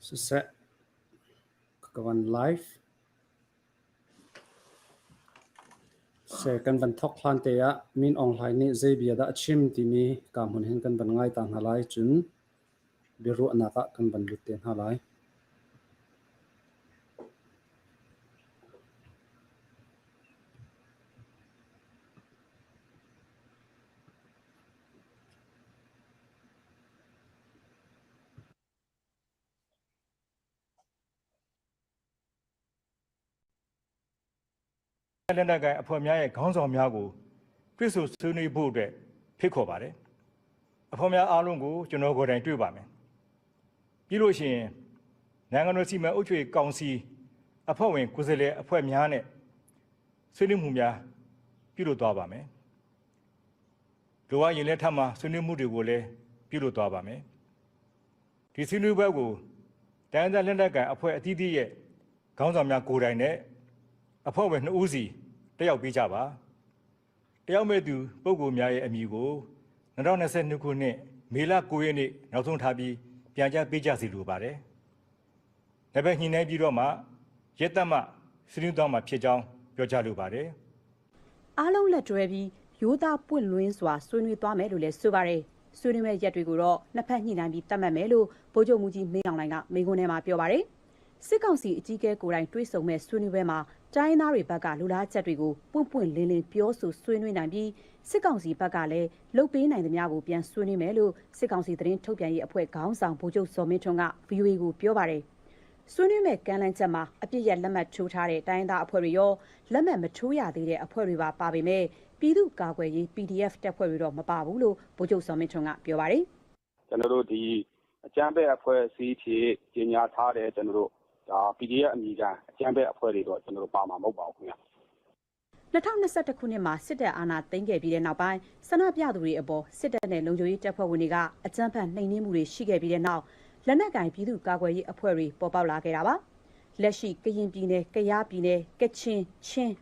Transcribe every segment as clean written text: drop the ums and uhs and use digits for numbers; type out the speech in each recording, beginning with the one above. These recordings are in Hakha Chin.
Siseh, ka van live. Seh, kan van thawk hlan te ah Min Aung Hlaing nih zei bia dah a chim timi ka hmun hin kan van ngai ta hna lai. Cun biaruahnak ah kan van lut te hna lai. လက်နက်ကိုင်အဖွဲ့များရဲ့ခေါင်းဆောင်များကိုတွေ့ဆုံဆွေးနွေးဖို့အတွက်ဖိတ်ခေါ်ပါတယ်။အဖွဲ့များအားလုံးကိုကျွန်တော်ကိုယ်တိုင်တွေ့ပါမယ်။ပြီးလို့ရှိရင်နိုင်ငံတော်စီမံအုပ်ချုပ်ရေးကောင်စီအဖွဲ့ဝင်ကိုယ်စားလှယ်အဖွဲ့များနဲ့ဆွေးနွေးမှုများပြုလုပ်သွားပါမယ်။လိုအပ်ရင်လည်းထပ်မံဆွေးနွေးမှုတွေကိုလည်းပြုလုပ်သွားပါမယ်။ဒီဆွေးနွေးပွဲကိုတိုင်းဒေသလက်နက်ကိုင်အဖွဲ့အသီးသီးရဲ့ခေါင်းဆောင်များကိုယ်တိုင်နဲ့အဖွဲ့ဝင်2ဦးစီတက်ရောက်ပေးကြပါ။တက်ရောက်မဲ့သူပုဂ္ဂိုလ်များရဲ့အမည်ကို2022ခုနှစ်မေလ9ရက်နေ့နောက်ဆုံးထားပြီးပြန်ကြားပေးကြစီလိုပါတယ်။ဒါပဲညှိနှိုင်းပြီးတော့မှရက်သက်မှဆွေးနွေးသွားမှာဖြစ်ကြောင်းပြောကြားလိုပါတယ်။အားလုံးလက်တွဲပြီးရိုးသားပွင့်လင်းစွာဆွေးနွေးသွားမယ်လို့လည်းဆိုပါတယ်။ဆွေးနွေးမယ့်ရက်တွေကိုတော့နှစ်ဖက်ညှိနှိုင်းပြီးသတ်မှတ်မယ်လို့ဗိုလ်ချုပ်မှူးကြီးမင်းအောင်လှိုင်ကမိန့်ခွန်းထဲမှာပြောပါတယ်။စစ်ကောင်စီအကြီးအကဲကိုယ်တိုင်တွေ့ဆုံမယ့်ဆွေးနွေးပွဲမှာတိုင်းရင်းသားတွေဘက်ကလိုလားချက်တွေကိုပွင့်ပွင့်လင်းလင်းပြောဆိုဆွေးနွေးနိုင်ပြီးစစ်ကောင်စီဘက်ကလည်းလုပ်ပေးနိုင်သမျှကိုပြန်ဆွေးနွေးမယ်လို့စစ်ကောင်စီသတင်းထုတ်ပြန်ရေးအဖွဲ့ခေါင်းဆောင်ဗိုလ်ချုပ်ဇော်မင်းထွန်းက VOA ကိုပြောပါတယ်။ဆွေးနွေးမယ့်ကမ်းလှမ်းချက်မှာအပစ်ရပ်လက်မှတ်ထိုးထားတဲ့တိုင်းရင်းသားအဖွဲ့တွေရောလက်မှတ်မထိုးရသေးတဲ့အဖွဲ့တွေပါပါပေမဲ့ပြည်သူ့ကာကွယ်ရေး PDF တပ်ဖွဲ့တွေတော့မပါဘူးလို့ဗိုလ်ချုပ်ဇော်မင်းထွန်းကပြောပါတယ်။ကျွန်တော်တို့ဒီအကြမ်းဖက်အဖွဲ့အစည်းဖြစ်ကြေညာထားတဲ့ကျွန်တော်တို့ဒါ PDF အမည်ခံအကြမ်းဖက်အဖွဲ့တွေတော့ကျွန်တော်တို့ပါမှာမဟုတ်ပါဘူးခင်ဗျာ 2021ခုနှစ်မှာစစ်တပ်အာဏာသိမ်းခဲ့ပြီးတဲ့နောက်ပိုင်းဆန္ဒပြသူတွေအပေါ်စစ်တပ်နဲ့လုံခြုံရေးတပ်ဖွဲ့ဝင်တွေကအကြမ်းဖက်နှိမ်နင်းမှုတွေရှိခဲ့ပြီးတဲ့နောက်လက်နက်ကိုင်ပြည်သူ့ကာကွယ်ရေးအဖွဲ့တွေပေါ်ပေါက်လာခဲ့တာပါ။လက်ရှိကရင်ပြည်နယ်၊ကယားပြည်နယ်၊ကချင်၊ချင်း၊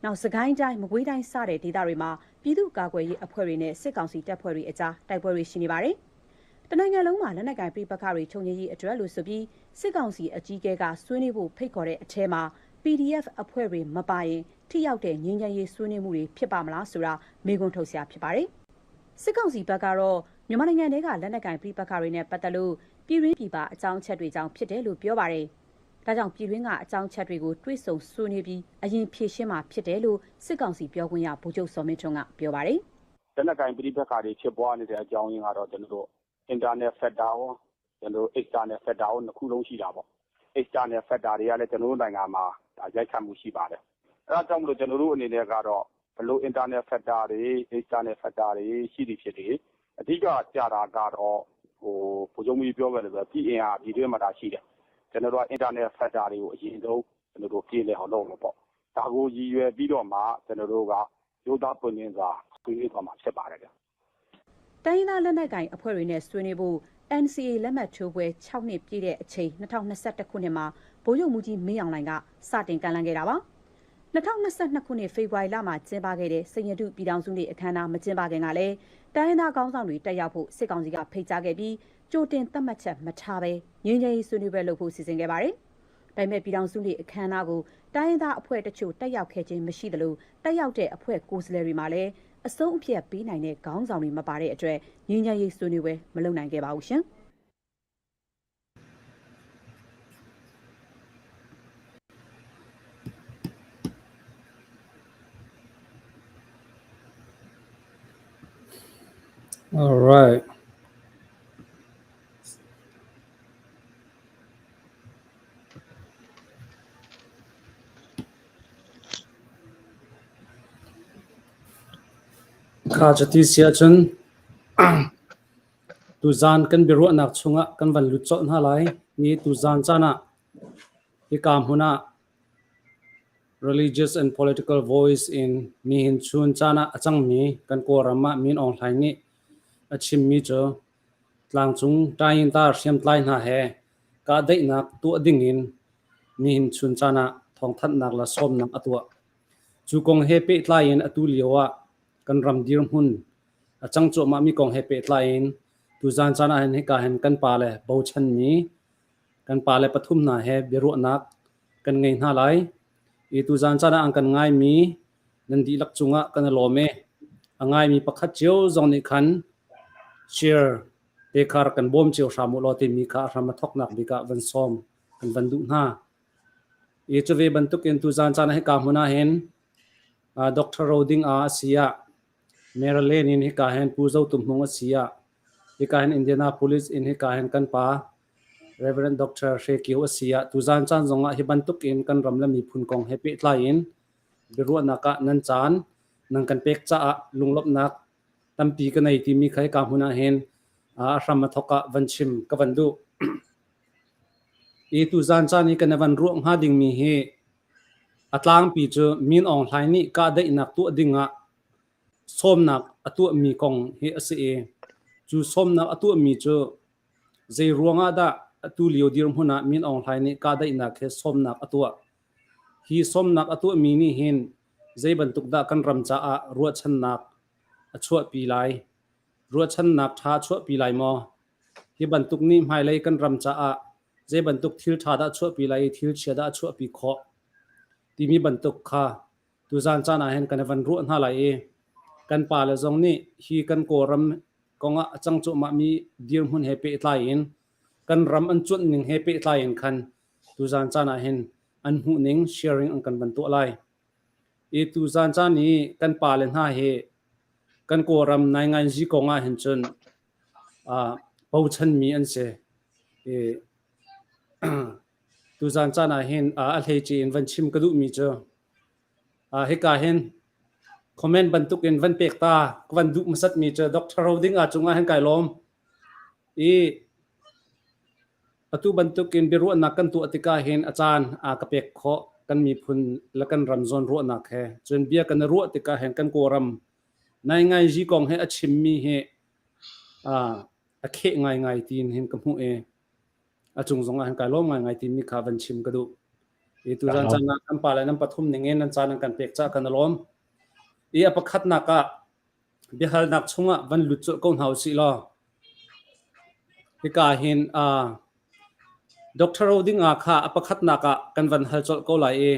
နောက်စစ်ကိုင်းတိုင်း၊မကွေးတိုင်းစတဲ့ဒေသတွေမှာပြည်သူ့ကာကွယ်ရေးအဖွဲ့တွေနဲ့စစ်ကောင်စီတပ်ဖွဲ့တွေအကြားတိုက်ပွဲတွေရှိနေပါတယ်။တနိုင်ငံလုံးမှာလက်နက်ကိုင်ပဋိပက္ခတွေချုပ်ငြိမ်းရေးအတွက်လို့ဆိုပြီးစစ်ကောင်စီအကြီးအကဲကဆွေးနွေးဖို့ဖိတ်ခေါ်တဲ့အထဲမှာ PDF အဖွဲ့တွေမပါရင်ထိရောက်တဲ့ငြိမ်းချမ်းရေးဆွေးနွေးမှုတွေဖြစ်ပါမလားဆိုတာမေးခွန်းထုတ်စရာဖြစ်ပါတယ်။စစ်ကောင်စီဘက်ကတော့မြန်မာနိုင်ငံထဲကလက်နက်ကိုင်ပဋိပက္ခတွေနဲ့ပတ်သက်လို့ပြည်တွင်းပြည်ပအကြောင်းအချက်တွေကြောင့်ဖြစ်တယ်လို့ပြောပါတယ်။ဒါကြောင့်ပြည်တွင်းကအကြောင်းချက်တွေကိုတွေးဆုံဆွေးနွေးပြီးအရင်ဖြေရှင်းမှာဖြစ်တယ်လို့စစ်ကောင်စီပြောခွင့်ရဗိုလ်ချုပ်စောမင်းထွန်းကပြောပါတယ်။လက်နက်ကိုင်ပဋိပက္ခတွေဖြစ်ပွားနေတဲ့အကြောင်းရင်းကတော့ကျွန်တော်တို့ internal factor ရောကျွန်တော်တို့ external factor ရောနှစ်ခုလုံးရှိတာပေါ့။ external factor တွေကလည်းကျွန်တော်တို့နိုင်ငံမှာဒါရိုက်ခတ်မှုရှိပါတယ်။အဲဒါကြောင့်မလို့ကျွန်တော်တို့အနေနဲ့ကတော့ဘယ်လို internal factor တွေ external factor တွေရှိသည်ဖြစ်စေအဓိကကျတာကတော့ဟိုဗိုလ်ချုပ်မှူးကြီးပြောခဲ့တယ်ဆိုပြည်အင်အားပြည်တွင်းမှာဒါရှိတယ်။ကျွန်တော်တို့က internal factor တွေကိုအရင်ဆုံးကျွန်တော်တို့ပြေလည်အောင်လုပ်လို့ပေါ့။ဒါကိုရည်ရွယ်ပြီးတော့မှကျွန်တော်တို့ကရိုးသားပွင့်လင်းစွာဆွေးနွေးသွားမှာဖြစ်ပါတယ်ဗျ။တိုင်းရင်းသားလက်နက်ကိုင်အဖွဲ့တွေနဲ့ဆွေးနွေးဖို့ NCA လက်မှတ်ထိုးပွဲ6နှစ်ပြည့်တဲ့အချိန်2021ခုနှစ်မှာဗိုလ်ချုပ်မှူးကြီးမင်းအောင်လှိုင်ကစတင်ကမ်းလှမ်းခဲ့တာပါ။2022ခုနှစ်ဖေဖော်ဝါရီလမှာကျင်းပခဲ့တဲ့စိန်ရတုပြည်ထောင်စုနေ့အခမ်းအနားမကျင်းပခင်ကလည်းတိုင်းရင်းသားခေါင်းဆောင်တွေတက်ရောက်ဖို့စစ်ကောင်စီကဖိတ်ကြားခဲ့ပြီးကြိုတင်သတ်မှတ်ချက်မထားဘဲငြိမ်းချမ်းရေးဆွေးနွေးပွဲလုပ်ဖို့စီစဉ်ခဲ့ပါတယ်။ဒါပေမဲ့ပြည်ထောင်စုနေ့အခမ်းအနားကိုတိုင်းရင်းသားအဖွဲ့တချို့တက်ရောက်ခဲ့ခြင်းမရှိသလိုတက်ရောက်တဲ့အဖွဲ့ကိုယ်စားလှယ်တွေမှာလည်းအဆုံးအဖြတ်ပေးနိုင်တဲ့ခေါင်းဆောင်တွေမပါတဲ့အတွက်ငြိမ်းချမ်းရေးဆွေးနွေးပွဲမလုပ်နိုင်ခဲ့ပါဘူးရှင်။ All right. Kha cuti si ahcun tuzaan kan biaruahnak chungah kan van lut colh hna lai. Ni tuzaan caan ah hika hmun ah Religious and Political Voice in nihin chun caan ah a cangmi kan Kawlram ah Min Aung Hlaing nih a chimmi cu tlangcung ṭayinta hriamtlai hna he kahdaihnak tuah dingin nihin chun caan ah thawngthanhnak le sawmnak a tuah. Cu kong he pehtlai in atu lio ah kan ram dirhmun a cang cuahmahmi kong he pehtlai in tuzaan caan ah hin hika hin kan pale bochanmi. Kan pale pathum hna he biaruahnak kan ngei hna lai. I tuzan caan ah an kan ngaimi nan dihlak cungah kan i lawm i a ngaimi pakhat cio zong nih khan share te kha rak kan bawm cio hram u law timi kha a hram a thawknak bik ah van sawm kan van duh hna. I cu ve bantukin tuzan caan ah hika hmun ah hin Dr. Roding a a si ah Maryland in hika hin Pu Zo Tum Hmung a si ah hika hin Indianapolis in hika hin kan pa Reverend Dr. Hre Kio a si ah tuzan caan zongah hi bantuk in kan ram le miphun kong he pehtlai in biaruahnak ah nan caan nan kan pek caah lunglawmhnak tampi ka nei timi kha hika hmun ah hin a hram a thawk ah van chim ka van duh. I tuzan caan i kan i van ruah hnga dingmi hi a tlangpi cu Min Aung Hlaing nih kahdaihnak tuah dingah sawmnak a tuahmi kong hi a si i cu sawmnak a tuahmi cu zei ruangah dah atu lio dirhmun ah Min Aung Hlaing nih kahdaihnak he sawmnak a tuah? Hi sawmnak a tuahmi nih hin zei bantuk dah kan ram caah ruahchannak a chuahpi lai? Ruahchannak ṭha a chuahpi lai maw? Hi bantuk nih hmailei kan ram caah zei bantuk thil ṭha dah a chuahpi lai i thil chia dah a chuahpi khawh timi bantuk kha tuzan caan ah hin kan i van ruah hna lai i kan pale zong nih hi kan Kawlram kongah a cang cuahmahmi dirhmun he pehtlai in kan ram an cuanh ning he pehtlai in khan tuzan caan ah hin an hmuhning sharing an kan van tuah lai. I tuzan caan i kan pale hna hi kan Kawlram nainganzi kong ah hin cun bochanmi an si. I tuzan caan ah hin a hleice in van chim ka duhmi cu hika hin comment bantukin van pek ta ka van duh hmasatmi cu Dr. Roding a cungah hin kai lawm. I atu bantukin biaruahnak kan tuah tikah hin a caan a ka pek khawh kan miphun le kan ram zawn ruahnak he cun bia kan i ruah tikah hin kan Kawlram naingainzi kong he a chimmi hi a kheh ngaingai tiin hin ka hmuh i a cung zong ah hin kai lawm ngaingai timi kha van chim ka duh. I tuzan caan ah kan pa le nan pathum ning in nan caan an kan pek caah kan i lawm. I a pakhatnak ah biahalnak chungah van lut colh ko hna usih law hika hin Dr. Rodinga kha a pakhatnak ah kan van hal colh ko lai i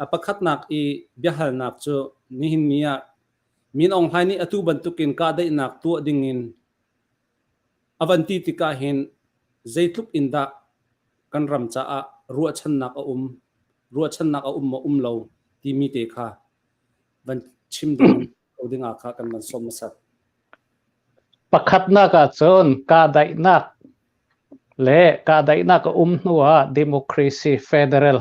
a pakhatnak i biahalnak cu nihin ni ah Min Aung Hlaing nih atu bantukin kahdaihnak tuah dingin a van ti tikah hin zeitluk in dah kan ram caah ruahchannak a um, ruahchannak a um maw um lo timi te kha van chim ding ko dingah kha kan van sawm hmasat. Pakhatnak ahcun kahdaihnak le kahdaihnak a um hnu ah democracy federal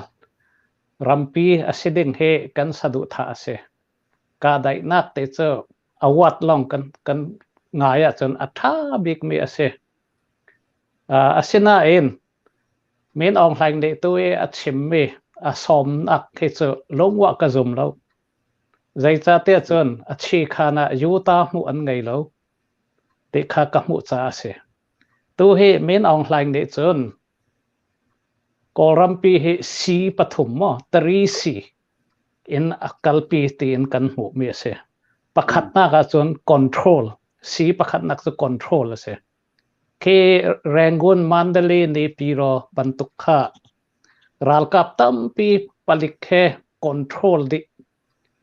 rampi a si ding hi kan saduhthah a si. Kahdaihnak te cu a uat lawng kan, kan ngai ahcun a ṭha bikmi a si. Asinain Min Aung Hlaing nih tu i a chimmi a sawmnak hi cu lungwah ka zum lo. Zeicahtiah cun a chi khan ah Utah hmuh an ngei lo ti kha ka hmuh caah a si. Tu hi Min Aung Hlaing nih cun Kawlrampi hi C pathum maw, tari C in a kalpi tiin kan hmuhmi a si. Pakhatnak ahcun control, C pakhatnak cu control a si. Khi Rangoon, Mandalay, Naypyidaw bantuk kha ralkap tampi palik he control dih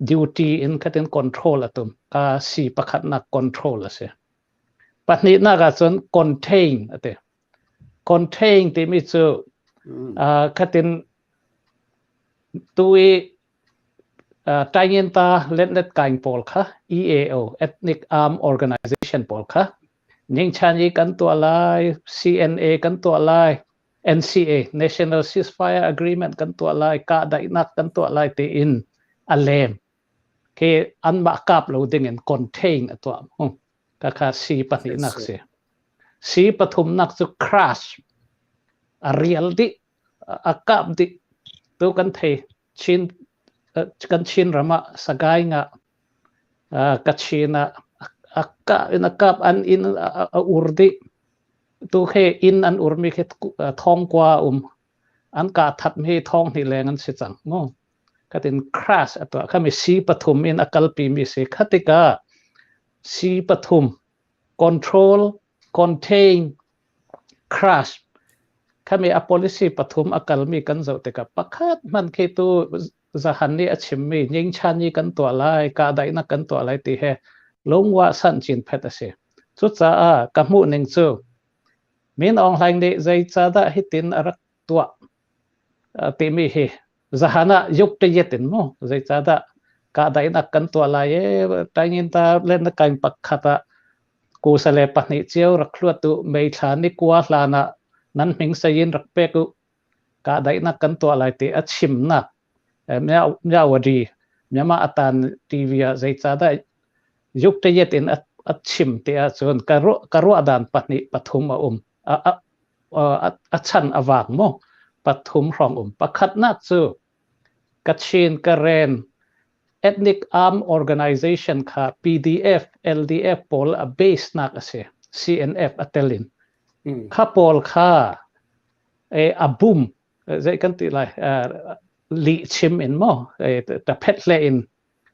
duty in khatin control a tum. Ka C pakhatnak control a si. Pahnihnak ahcun contain a ti. Contain timi cu khatin tu i Taingyinta letlet kaing pawl kha EAO Ethnic Arm Organization pawl kha Ningchan i kan tuah lai CNA kan tuah lai NCA National Ceasefire Agreement kan tuah lai kahdaihnak kan tuah lai tiin a lem khi anmah kap lo ding in contain a tuah mu ka kha C pahnihnak si C pathumnak cu crash a rial dih a kap dih tu kan thei Chin kan Chin ram ah Sagaing ah Kachin ah a kah in a kap an inn a ur dih tu khi inn an urmi khi thongkua um an kah that mi thong hnih leng an si cang mu khatin crash a tuah khami C pathum in a kalpi mi si khatika C pathum control contain crash. Khami a policy pathum a kalmi kan zoh tikah pakhat hmanh khi tu zahan nih a chimmi nyingchan i kan tuah lai, kahdaihnak kan tuah lai ti he lungwa san chin phet a si. Cucaah ka hmuh ning cu Min Aung Hlaing nih zeicahdah hitin a rak tuah timi hi zahan ah yuk te yet in mu zeicahdah kahdaihnak kan tuah lai e taingin ta len na kain pakhat ah kusale pahnih cio rak hluat u mei thla ni kua hlan ah nan hming sayin rak pek u kahdaihnak kan tuah lai ti a chimnak Myawaddy Myanmar atan TV ah zeicahdah yuk te yet in a chim ti ahcun ka ruah dan pahnih pathum a um a chan a vak mu pathum hrawng um pakhatnak cu Kachin Karen Ethnic Arm Organization kha PDF LDF pawl a base nak a si CNF a tel in kha pawl kha a bum zei kan ti lai lih chim in mo ta phet hle in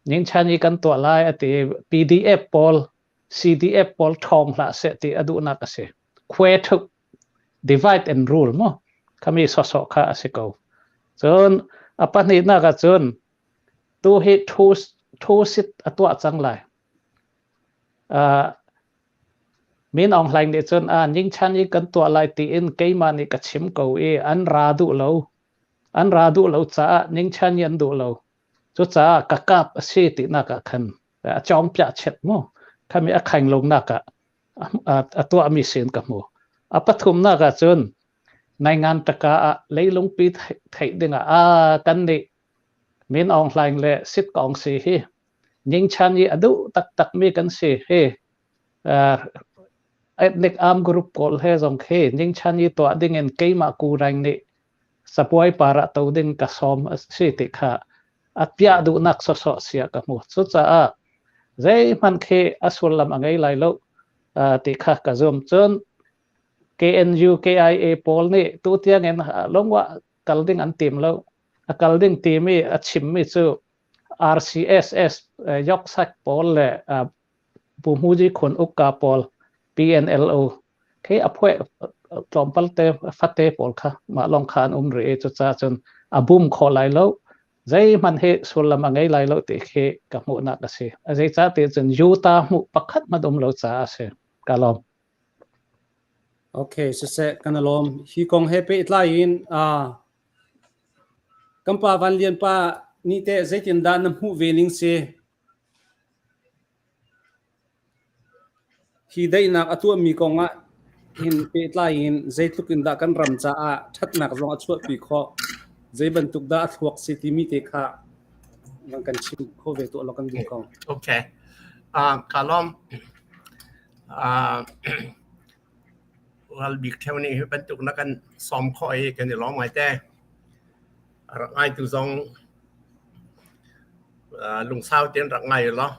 ning chan i kan tuah lai ati PDF pawl CDF pawl ṭhawng hlah seh ti a duhnak a si. Khue thuk divide and rule mu khami sawsawh kha a si ko. Cun a pahnihnak ah cun tu hi thu thu sit a tuah cang lai. Uh, Min Aung Hlaing nih cun a ningchan i kan tuah lai tiin keimah nih ka chim ko i an ra duh lo. An ra duh lo caah ningchan i an duh lo. Cucaah ka kap a si tinak ah khan a cawng piah chet mu khami a khaing longnak ah a tuahmi sin ka hmu a pathumnak ah cun naingan taka ah leilungpi theih dingah a kan nih Min Aung Hlaing le Sit Kong si hi Nyingchan i a duh taktak mi kan si hi ethnic arm group pawl he zong khi Nyingchan i tuah ding in keimah ku rang nih sapuai par ah to ding ka sawm a si ti kha a piah duhnak sawsawh sia ka hmu. Cucaah zeihmanh khi a sullam a ngei lai lo ti kha ka zum. Cun KNU KIA pawl nih tutiang in lungwa kal ding an tim lo. A kal ding timi a chimmi cu RCSS Yoksak pawl le Pu Hmuji Khun Ukka pawl PNLO khi a phuai tlawmpal te fate pawl kha mah lawng kha an um rih i cucaah cun a bum khawh lai lo zeihmanh hi sullam a ngei lai lo ti khi ka hmuhnak a si zeicah ti cun Utah hmuh pakhat hmanh um lo caah a si ka lawm Okay, siseh kan lawm. Hi kong he pehtlai in kan pa Van Lian pa nih teh zeitindah na hmuh ve ning si? Hi daihnak a tuahmi kongah hin pehtlai in zeitluk in dah kan ram caah ṭhatnak zong a chuahpi khawh, zei bantuk dah a thluak si timi te kha van kan chim kho ve tuah law kan duh ko. Okay. Uh, ka lawm. Uh, ral bik theo nih hi bantuk na kan sawm khawh i kan i lawm ngai te. Rak ngai tu zong uh, lungsau tein rak ngai law.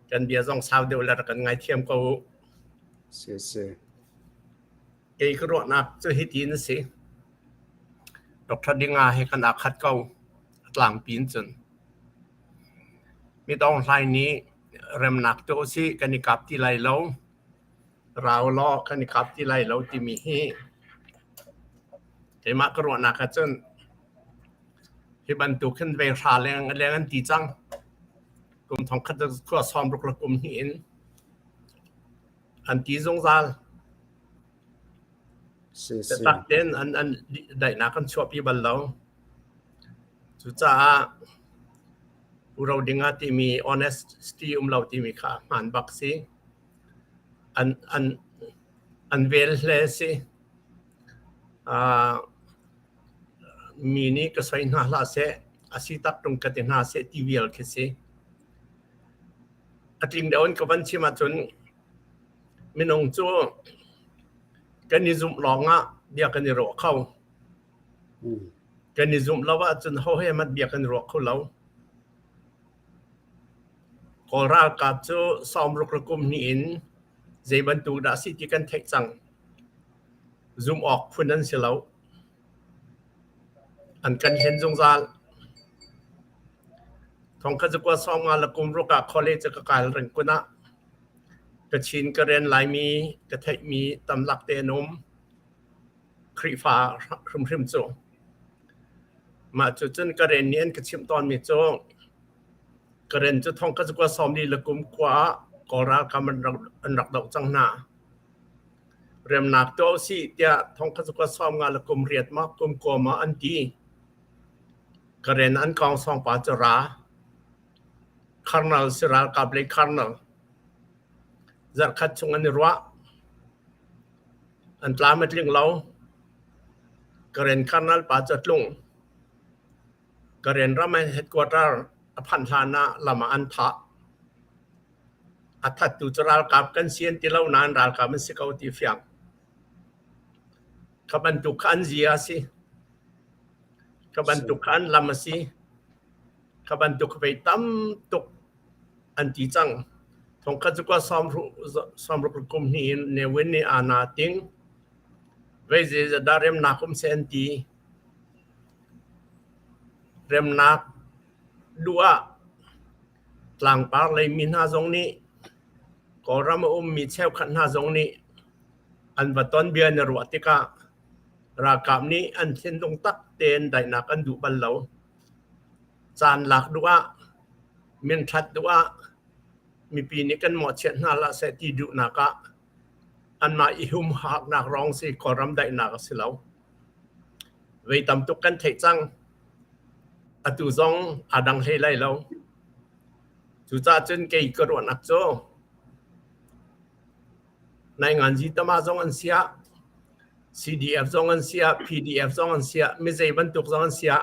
Kan bia zong sau deuh le rak kan ngaithiam ko u. Si si. Kei ka ruahnak cu hitin a si. Dr. Dinga he kan aa khat ko. A tlangpi in cun. Midong hlai nih remnak tu si kan i kap ti lai lo. Rau law kan i kap ti lai lo timi hi keimah ka ruahnak ahcun Hi bantuk hin vei hra leng leng an ti cang. Kum thong khat khua sawm ruk le kum hnih in an ti zungzal. Biatak tein an an daihnak an chuahpi bal lo. Cucaah uro ding ah timi honesty um lo timi kha hmaan bak si. An an an vel hle si. Uh, Mi nih ka soi hna hlah seh, a si tak ṭung ka ti hna seh ti vial khi si. A tling deuh in ka van chim ahcun minung cu kan i zumh lawngah bia kan i ruah kho. Kan i zumh lo ahcun ho he hmanh bia kan i ruah kho lo. Kawl ralkap cu sawmruk le kum hnih in zei bantuk dah a si ti kan theih cang. Zumh awk phun an si lo. An kan hlen zungzal. Thongkhat zakua 50 le kum ruk ah college ka kai Rangoon ah Kachin, Karen, Laimi ka theihmi tamlak te an um. Khrihfa hrimhrim cu. Mah cu cun Karen nih an ka chimh tawnmi cu Karen cu thong ka zakua 40 le kum kua ah Kawl ralkap an rak doh cang hna. Remnak tuah usih tiah thong ka zakua 50 le kum riat ma kum kua ma an ti. Karen an kawng sawng pa cu ra. Colonel si ralkap lei colonel. Zarhkhat chung an i ruah. An tlam a tling lo. Karen colonel pa cu a tlung. Karen ram headquarter a phanh hlan ah lam ah an thah. A thattu cu ralkap kan si an ti lo nain ralkap an si ko ti fiang. Kha bantuk kha an zia a si. Kha bantuk kha an lam a si. Kha bantuk vei tam tuk an ti cang. Thongkhat cu kua 60 kum hnih in Ne Win nih aa ting. Vei zeidah remnak um seh an ti. Remnak duh ah tlangpar lei mi hna zong nih Kawlram a ummi cheukhat hna zong nih an va ton bia na ruah tikah ralkap nih an thinlung tak tein daihnak an duh bal lo. Caan lak duh ah, minṭhat duh ah, mipi nih kan mawhchiat hna hlah seh ti duhnak ah anmah i humhaknak lawng si Kawlram daihnak a si lo. Voi tam tuk kan theih cang. Atu zong aa dang hlei lai lo. Cucaah cun kei ka ruahnak cu Nainganzi tama zong an siah, CDF zong an siah, PDF zong an siah, mizei bantuk zong an siah,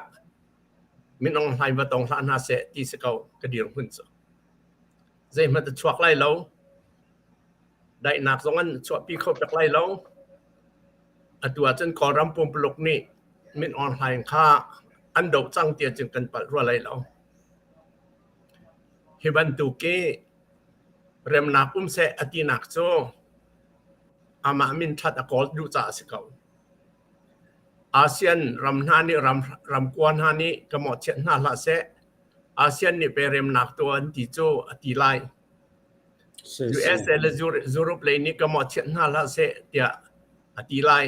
minung hlai va tong hlah hna seh ti si ko ka dirhmun cu. Zeihmanh a chuak lai lo. Daihnak zong an chuahpi kho pek lai lo. Atu ahcun Kawlram pumpuluk nih Min Aung Hlaing kha an doh cang tiah cun kan palh rua lai lo. Hi bantuk i remnak um seh a tinak cu amah min ṭhat a kawl duh caah a si ko. ASEAN ram hna nih ramkua hna nih ka mawhchiat hna hlah seh, ASEAN nih pe remnak tuah an ti cu a ti lai. USA le Europe lei nih ka mawhchiat hna hlah seh tiah a ti lai.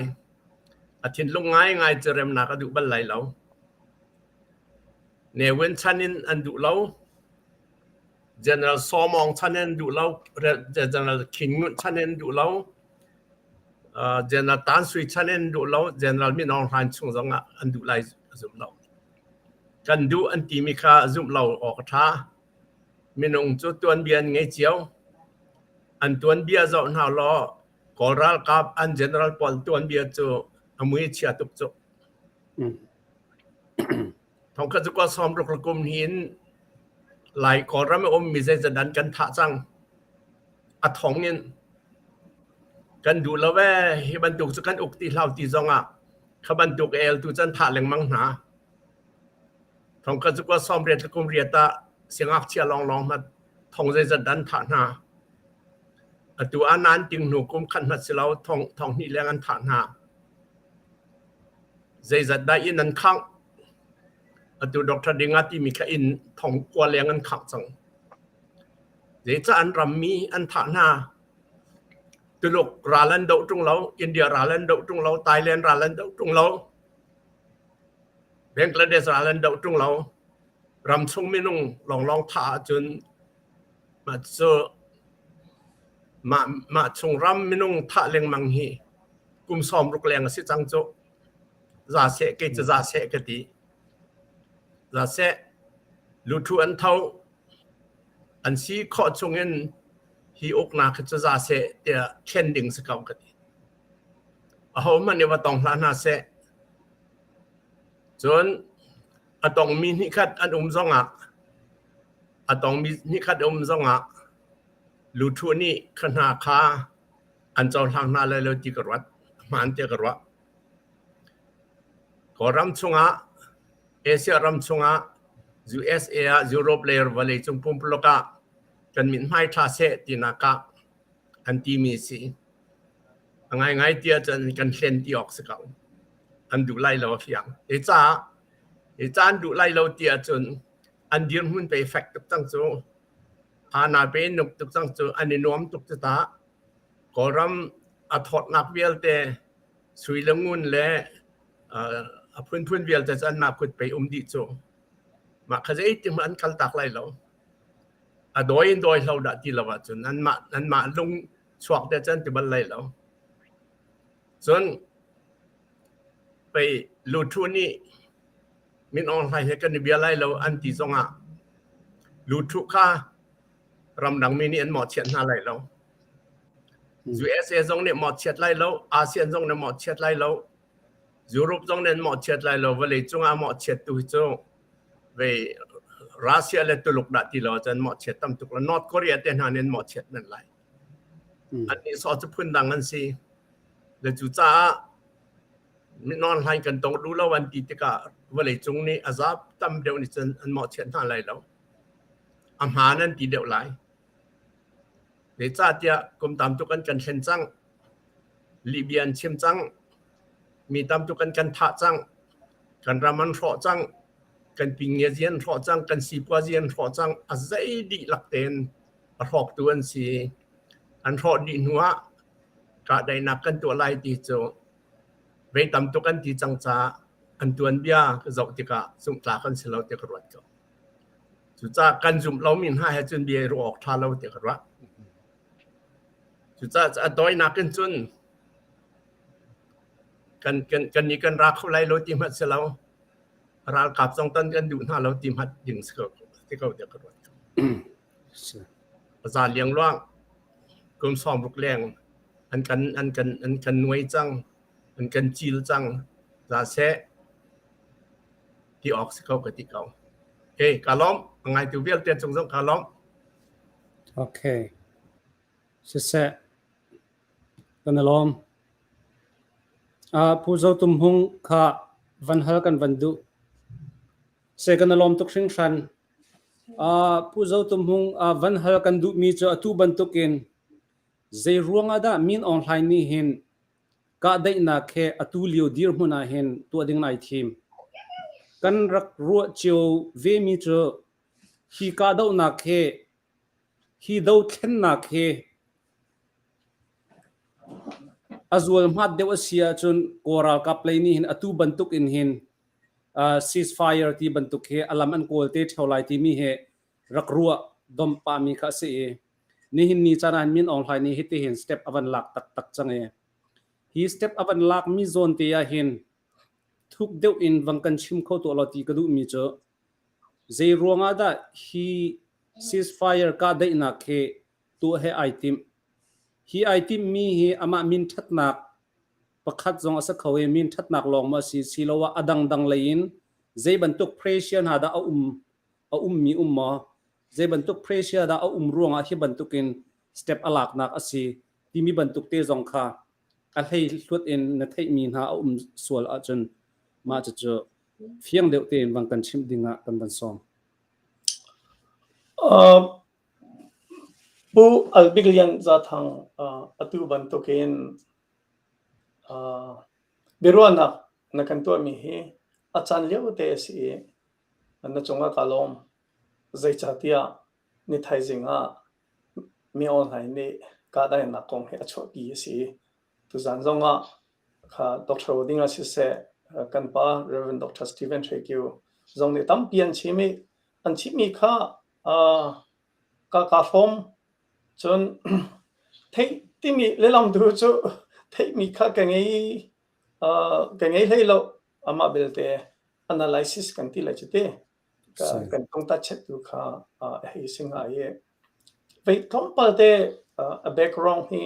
A thinlung ngaingai cu remnak a duh bal lai lo. Ne Win chan in an duh lo. General Saw Maung chan in an duh lo. General Khin Ngunt chan in an duh lo. General Tan Sui chan in an duh lo. General Min Aung Hlaing chung zong ah an duh lai zumh lo. Kan duh an timi kha zumh lo awk a ṭha. Minung cu tuanbia an ngei cio. An tuanbia zoh hna law Kawl ralkap an general pawl tuanbia cu a mui chia tuk cu. Thongkhat cu kua 60 le kum hin Lai Kawlram a ummi zeizat an kan thah cang. A thong in kan duh lo ee hi bantuk cu kan uk ti hlau ti zong ah kha bantuk el tu can thah lengmang hna. Thongkhat cu kua 80 le kum riat ah siangngakchia lawnglawng hmanh thong zeizat an thah hna. Atu ah nan ting hnu kum khat hmanh si lo thong thong hnih leng an thah hna. Zeizat dah inn an khangh? Atu Dr. Dinga timi kha inn thong kua leng an khangh cang. Zeicah an rammi an thah hna? Tuluk ral an doh ṭung lo, India ral an doh ṭung lo, Thailand ral an doh ṭung lo, Bangladesh ral an doh ṭung lo. Ramchung minung lawnglawng thah ahcun mah cu mah, mah chung ram minung thah lengmang hi kum 60 leng a si cang cu. Za seh kei cu za seh ka ti. Za seh luthu an tho an si khawh chungin hi uknak hi cu za seh tiah thlen ding si ko ka ti. Ahohmanh nih va tong hlah hna seh. Cun a tongmi hnihkhat an um zongah a tongmi hnihkhat um zongah luthu nih kha hna kha an cohlang hna lai lo ti ka ruat. Hmaan tiah ka ruah. Kawlram chungah Asia ram chungah USA ah Europe le vawleicung pumpuluk ah kan mithmai ṭha seh tinak ah an timi si. A ngaingai ti ahcun kan hlen ti awk si ko. An duh lai lo a fiang. Hi caah hi ca an duh lai lo ti ahcun an dirhmun pe fek tuk cang cu. Hana pe nuk tuk cang cu an i nuam tuk cu ta. Kawlram a thawtnak vialte. Sui le ngun le a phunphun vialte cu anmah kut pei um dih cu. Mah kha zeitik hmanh an kaltak lai lo. A dawi in dawi hlo dah ti lo ahcun anmah anmah lung chuak te cu an ti bal lai lo. Cun pei luthu nih Min Aung Hlaing he kan i bia lai lo an ti zongah luthu kha ramdangmi nih an mawhchiat hna lai lo. USA zong nih mawhchiat lai lo, ASEAN zong nih mawhchiat lai lo, Europe zong nih an mawhchiat lai lo. Vawlei cungah mawhchiat tu hi cu vei Russia le Tuluk dah ti lo ahcun mawhchiat tam tuk lo. North Korea te hna nih an mawhchiat men lai. An nih sawh cu phundang an si. Le cucaah Min Aung Hlaing kan tong duh lo an ti tikah vawlei cung nih a zap tam deuh nih cun an mawhchiat hna lai lo. A hmaan an ti deuh lai. Zeicahtiah kum tam tuk an kan thlen cang. Lihbia an chim cang. Mi tam tuk an kan thah cang. Kan ram an hrawh cang. Kan pingiazi an hrawh cang. Kan sipuazi an hrawh cang. A zei dihlak tein a hrawktu an si. An hrawh dih hnu ah kahdaihnak kan tuah lai ti cu vei tam tuk an ti cang caah an tuanbia ka zoh tikah zumhtlak an si lo ti ka ruat ko. Cucaah kan zumh lomi hna he cun bia i ruah awk ṭha lo ti ka ruah. Cucaah a tawinak in cun kan kan kan nih kan ra kho lai lo ti hmanh si lo. Ralkap zong tan kan duh hna lo ti hmanh ding si ko ti ko tiah ka ruat. Za liangluang kum 60 leng an kan an kan an kan nuai cang an kan cil cang za seh ti awk si ko ka ti ko. Okay, ka lawm. A ngaitu vialte cung zong ka lawm. Okay. Siseh. Kan i lawm. Uh, Pu Zo Tum Hung kha van hal kan van duh. Se kan i lawm tuk hringhran. Uh, Pu Zo Tum Hung uh, van hal kan duhmi cu atu bantukin zei ruangah dah Min Aung Hlaing nih hin kahdaihnak he atu lio dirhmun ah hin tuah ding ai thim. Kan rak ruah cio vemi cu hi kahdohnak he hi dothlennak hi a zualhmat deuh a si ahcun Kawl ralkap lei nih hin atu bantuk in hin ceasefire ti bantuk hi a lam an kawl te ṭheo lai timi hi rak ruah domh pahmi kha a si i nihin ni caan ah Min Aung Hlaing nih hitihin step a van lak taktak cang i hi step a van lakmi zawn te ah hin thuk deuh in vang kan chim kho tuah law ti ka duhmi cu zei ruangah dah hi ceasefire kahdaihnak hi tuah he ai timh hi ai timhmi hi amah min ṭhatnak pakhat zong a si kho i min ṭhatnak lawng maw a si siloah a dangdang lei in zei bantuk pressure hna dah a um a ummi um maw zei bantuk pressure dah a um ruangah hi bantukin step a laknak a si timi bantuk te zong kha a hlei hluat in na theihmi hna a um sual ahcun mah cucu fiang deuh tein van kan chimh dingah kan van sawm. Pu Albik Lian Zathang atu bantukin biaruahnak na kan tuahmi hi a caan lio te a si i na cungah kaa lawm. Zeicahtiah ni thaizing ah mi online nih kahdaihnak kong hi a chuahpi a si. Tuzaan zongah kha Dr. Ding ah siseh kan pa Rev. Dr. Stephen Hre Kio zong nih tampi an chim i an chimmi kha ka kaa hrawm. Cun theih timi lehlam tu cu theihmi kha ka ngei ka ngei hlei lo. Amah belte analysis kan ti lai cu ti. Kan tungtachet tu kha a hei si hnga i vei tlawmpal te a background hi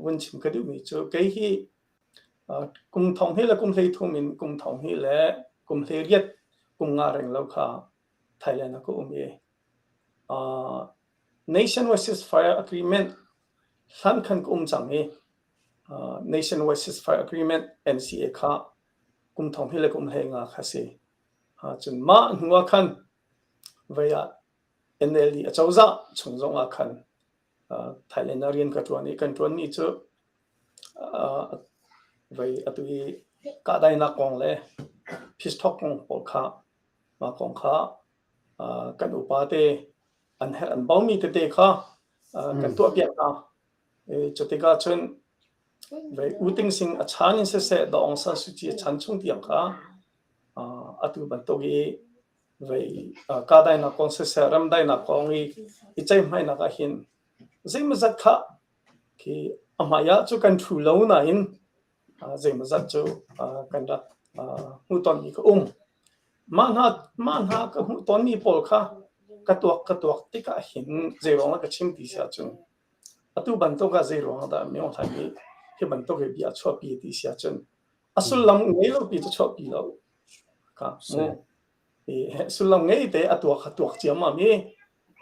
vun chim ka duhmi cu kei hi kum thong hi le kum 13 in kum thong hi le kum 18 kum nga reng lo kha Thailand ah ka um i Nationwide Ceasefire Agreement hlan khan ka um cang i Nationwide Ceasefire Agreement NCA kha kum thong hi le kum hlei nga kha si. Cun mah hnu ah khan vei ah NLD acozah chung zong ah khan Thailand ah rian ka ṭuan i kan ṭuanmi cu vei atu i kahdainak kong le peace talk kong pawl kha mah kong kha kan upa te an herh an baumi tete kha kan tuahpiak hna. Cutikah cun. Vei U Ting Sing a chan in siseh Daw Aung San Suu Kyi a chan chung tiang kha atu bantuk i vei kahdainak kong siseh remdaihnak kong i i ceihmainak ah hin zeimawzat kha khi a hmai ah cu kan ṭhu lo nain zeimawzat cu kan rak hmuhtonmi ka um. Mah hna mah hna ka hmuhtonmi pawl kha ka tuak ka tuak tikah hin zeiruang ah ka chim ti si ahcun atu bantuk ah zeiruang dah Myo Hlaing nih hi bantuk hi bia a chuahpi ti si ahcun a sullam ngei lo pi cu chuahpi lo. Ka mu sullam ngei te a tuak a tuak ciammam i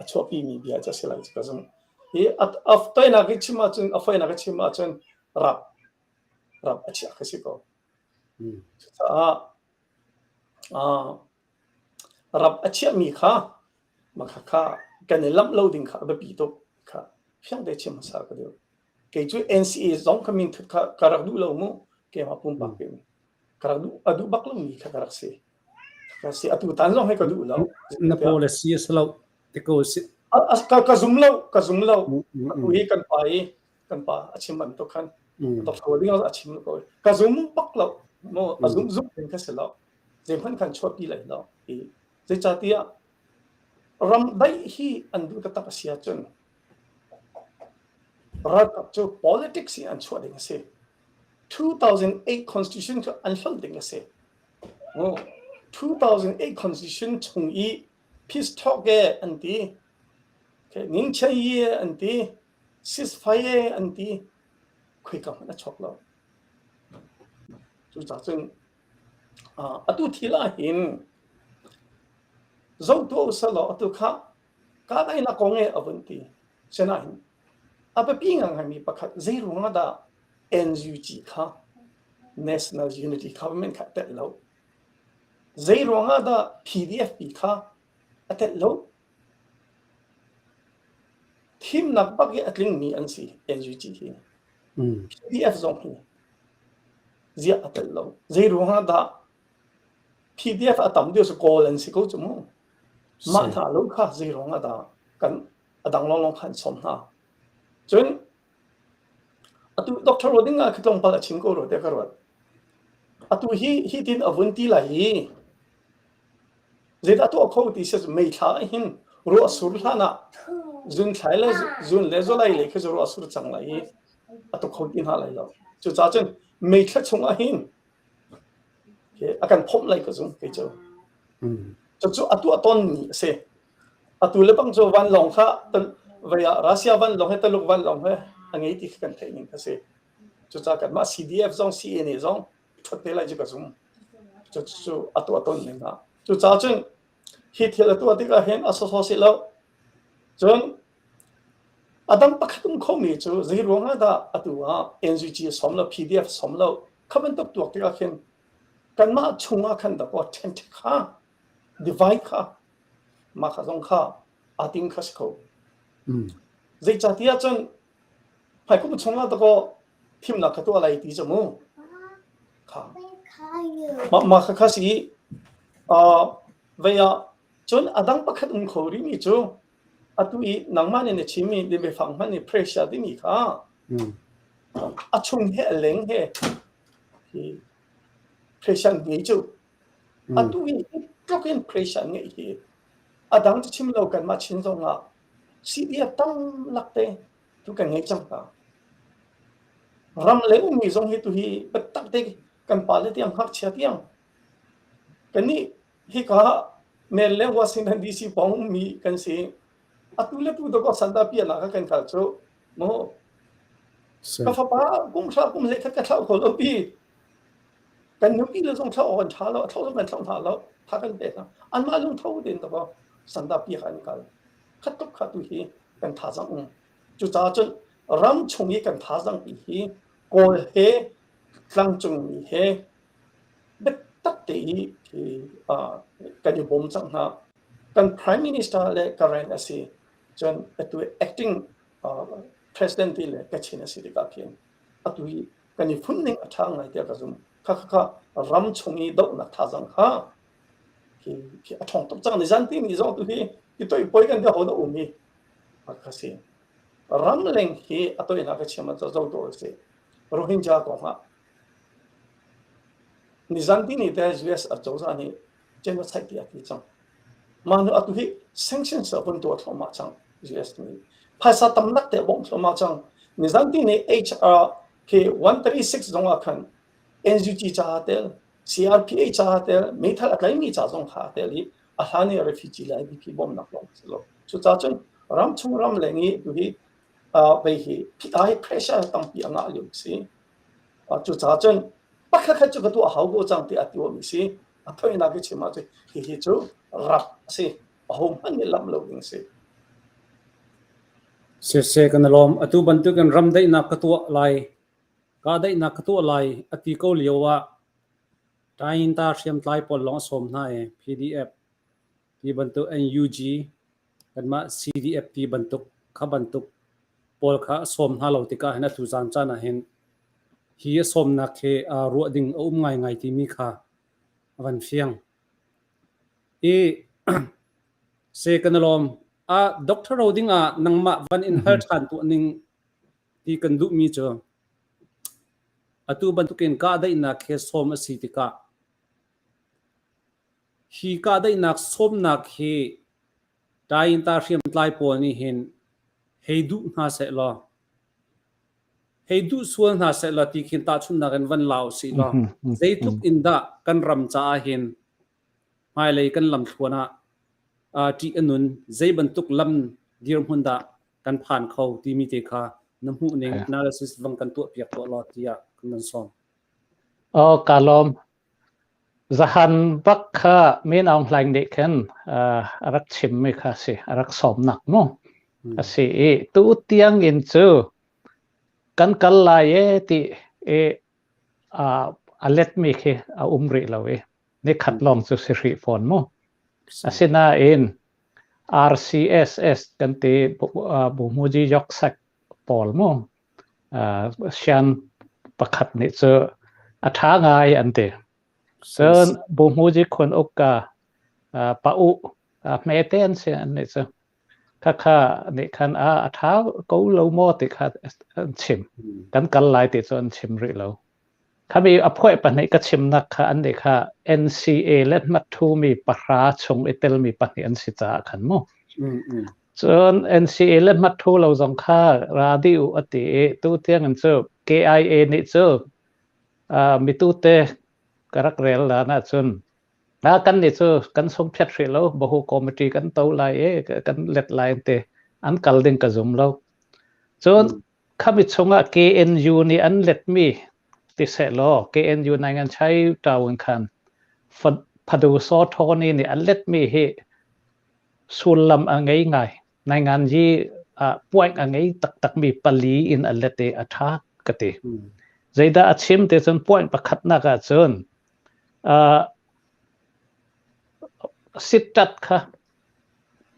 a chuahpimi bia cu a si lai cu ka zumh. Hi a toinak i chim ahcun a foinak i chim ahcun rap rap a chiah ka si ko. Cucaah rap a chiahmi kha makha kha kan i lamh lo ding kha a biapi tuk kha fiang te chim hmasa ka duh. Kei cu NCA zong kha min thut kha ka rak duh lo mu keimah pumpak in ka rak duh a duh bak lomi kha ka rak si. Ka si atu tan zong hi ka duh lo. Na policy a si lo ti ko si. Ka ka zum lo ka zum lo. Atu hi kan pa i kan pa a chim bantuk khan Dr. ding a chim ko. Ka zum bak lo. Mo a zum zum ding kha si lo. Zeihmanh khan chuahpi lai lo. Zeicahtiah ram daih hi an duh taktak a si ahcun ralkap cu politics in an chuah ding a si. 2008 constitution cu an hlonh ding a si. 2008 constitution chung i peace talk e an ti, ning chen yi an ti, ceasefire an ti, khoika hmanh a chuak lo. Cucaah cun atu thil ah hin zoh tuah usih law atu kha kahdaihnak kong e a vun ti. Sinain a biapi ngaingaimi pakhat zei ruangah dah NUG kha National Unity Government kha a telh lo? Zei ruangah dah PDFP kha a telh lo? Thimnak bak i a tlingmi an si NUG hi. PDF zong hi ziah a telh lo. Zei ruangah dah PDF a tam deuh cu Kawl an si ko cu mu. Mah hna lo kha zei ruangah dah kan a dang lawnglawng kha an sawm hna. Cun atu Dr. Rodinga khi tlawmpal a chim ko rua tiah ka ruat. Atu hi hi tin a vun ti lai i zeidah tuah kho ti si mei thla ah hin ruah sur hlan ah zun thlai le zun le zulai le khi ruah sur cang lai i a tuk kho ti hna lai lo. Cucaah cun mei thla chung ah hin a kan phomh lai ka zum kei cu. Cucu a tuah tawnmi a si. Atu le bang cu vanlawng kha vei ah Russia vanlawng he Taluk vanlawng he a ngei ti kha kan theih ning kha si. Cucaah kanmah CDF zong CNA zong ṭhuat te lai cu ka zum. Cucu a tuah tawn ning ah. Cucaah cun hi thil a tuah tikah hin a sawsawh si lo. Cun a dang pakhat um khomi cu zei ruangah dah atu ah NUG sawm lo PDF sawm lo kha bantuk tuak tikah khin kanmah chungah khan dakaw ṭhenṭhek kha divide kha mah kha zong kha aa ting kha si kho. Zeicahtiah cun hmaikum chungah dakaw thimnak kha tuah lai ti cu mu. Kha. Mah mah kha kha si i uh, vei ah cun a dang pakhat um kho rihmi cu atu i nangmah nih na chimmi na biafang hmanh nih pressure timi kha a chung he a leng he hi pressure ngei cu Atu hi tluk in pressure an ngeih hi a dang cu chim lo kanmah Chin zong ah CDF tam lak te tu kan ngei cang hna. Ram le ummi zong hi tu hi biatak te kan pale tiang ngakchia tiang kannih hika Mel le Washington DC pawng ummi kan si. Atu le tu dawk sanda pian ah kan kal cu mu ka fapa kum hra kum hlei khat ka thlau kho lo pi Kan nupi le zong thlauh awk an ṭha lo, a thlauh zong kan thlauh hna lo, tha kan pek hna. Anmah lungtho tein dakaw sandapi kha an kal. Khat tuk kha tu hi kan thazaang um. Cucaah cun ram chung i kan thazaang pi hi Kawl he tlangcungmi he biatak te i kan i bawm cang hna. Kan Prime Minister le current a si. Cun atu acting president ti le Kachin a si tikah khin atu hi kan i fun ning a ṭha ngai tiah ka zumh. Kha kha kha ram chung i dohnak thazaang kha khi khi a ṭhawng tuk cang. Nizan ti ni zong tu hi ti toi poi kan ti ho dah um hi kha si. Ram leng hi a toinak ka chim ah zo dawh a si. Rohingya kong ah nizan tini te US acozah nih genocide tiah a ti cang. Mah hnu atu hi sanctions a vun tuah thluahmah cang US nih. Phaisa tamnak te a bawmh thluahmah cang. Nizan tini HR khi 136 zong ah khan NUG caah tel, CRPH caah tel, meithal a tlaimi ca zong kha a tel i a hlan i refugee le IDP bawmhnak lawng a si lo. Cucaah cun ramchung ramleng i tu hi vei hi hi pressure tampi a ngah lio a si. Cucaah cun pakhatkhat cu ka tuah hau ko cang tiah a ti mi si. A thoinak i chim ahcun hihi cu rap a si. Ahohmanh nih lamh lo ding a si. Siseh kan i lawm. Atu bantukin ram daihnak ka tuah lai, kahdaihnak ka tuah lai a ti ko lio ah Tayinta hriamtlai pawl lawng a sawm hna i PDF ti bantuk NUG kanmah CDF ti bantuk kha bantuk pawl kha a sawm hna lo tikah hin atu zan caan ah hin hi a sawmnak hi ruah ding a um ngaingai timi kha a van fiang. I se kan i lawm. Ah Doctor Ro ding ah nangmah van in hal ṭhan tuah ning ti kan duhmi cu atu bantukin kahdaihnak he sawm a si tikah Hi kahdaihnak sawmnak hi Tayinta hriamtlai pawl nih hin hei duh hna sehlaw, hei duh sual hna sehlaw ti khin tahchunhnak in van la usih law zeitluk in dah kan ram caah hin hmailei kan lamthluan ah ṭih a nun, zei bantuk lam dirhmun dah kan phan kho timi te kha na hmuhning analysis vang kan tuahpiak tuah law tiah kan van sawm. Oh, ka lawm. Zahan bak kha Min Aung Hlaing nih khin a rak chimmi kha a si, a rak sawmnak mu a si i tu tiang in cu kan kal lai e ti i a letmi khi a um rih lo i nikhat lawng cu si hrih fawn mu. Asinain RCSS kan ti Buhmuji Yoksak pawl mu Sian pakhat nih cu a ṭha ngai an ti. Cun Buhmuji khun uk ka pa u hmete an si an nih cu. Khakha nih khan a a ṭha ko lo maw ti kha an chim. Kan kal lai ti cu an chim rih lo. Khami a phuai pahnih ka chimnak kha an nih kha NCA le hmatthumi pahra chung i telmi pahnih an si caah khan mu. Cun NCA le hmatṭhu lo zong kha ra dih u a ti i tutiang in cu KIA nih cu mitute ka rak rel lan ahcun kan nih cu kan sungphiat hrih lo bahu committee kan to lai i kan let lai an ti an kal ding ka zum lo. Cun khami chungah KNU nih an letmi ti sehlaw KNU nai ngan chai ṭau in khan Phadu Saw Thawni nih an letmi hi sullam a ngei ngai. Nainganzi ah point a ngei taktakmi pali in a let i a ṭha ka ti. Zeidah a chim ti cun point pakhatnak ah cun uh, sittat kha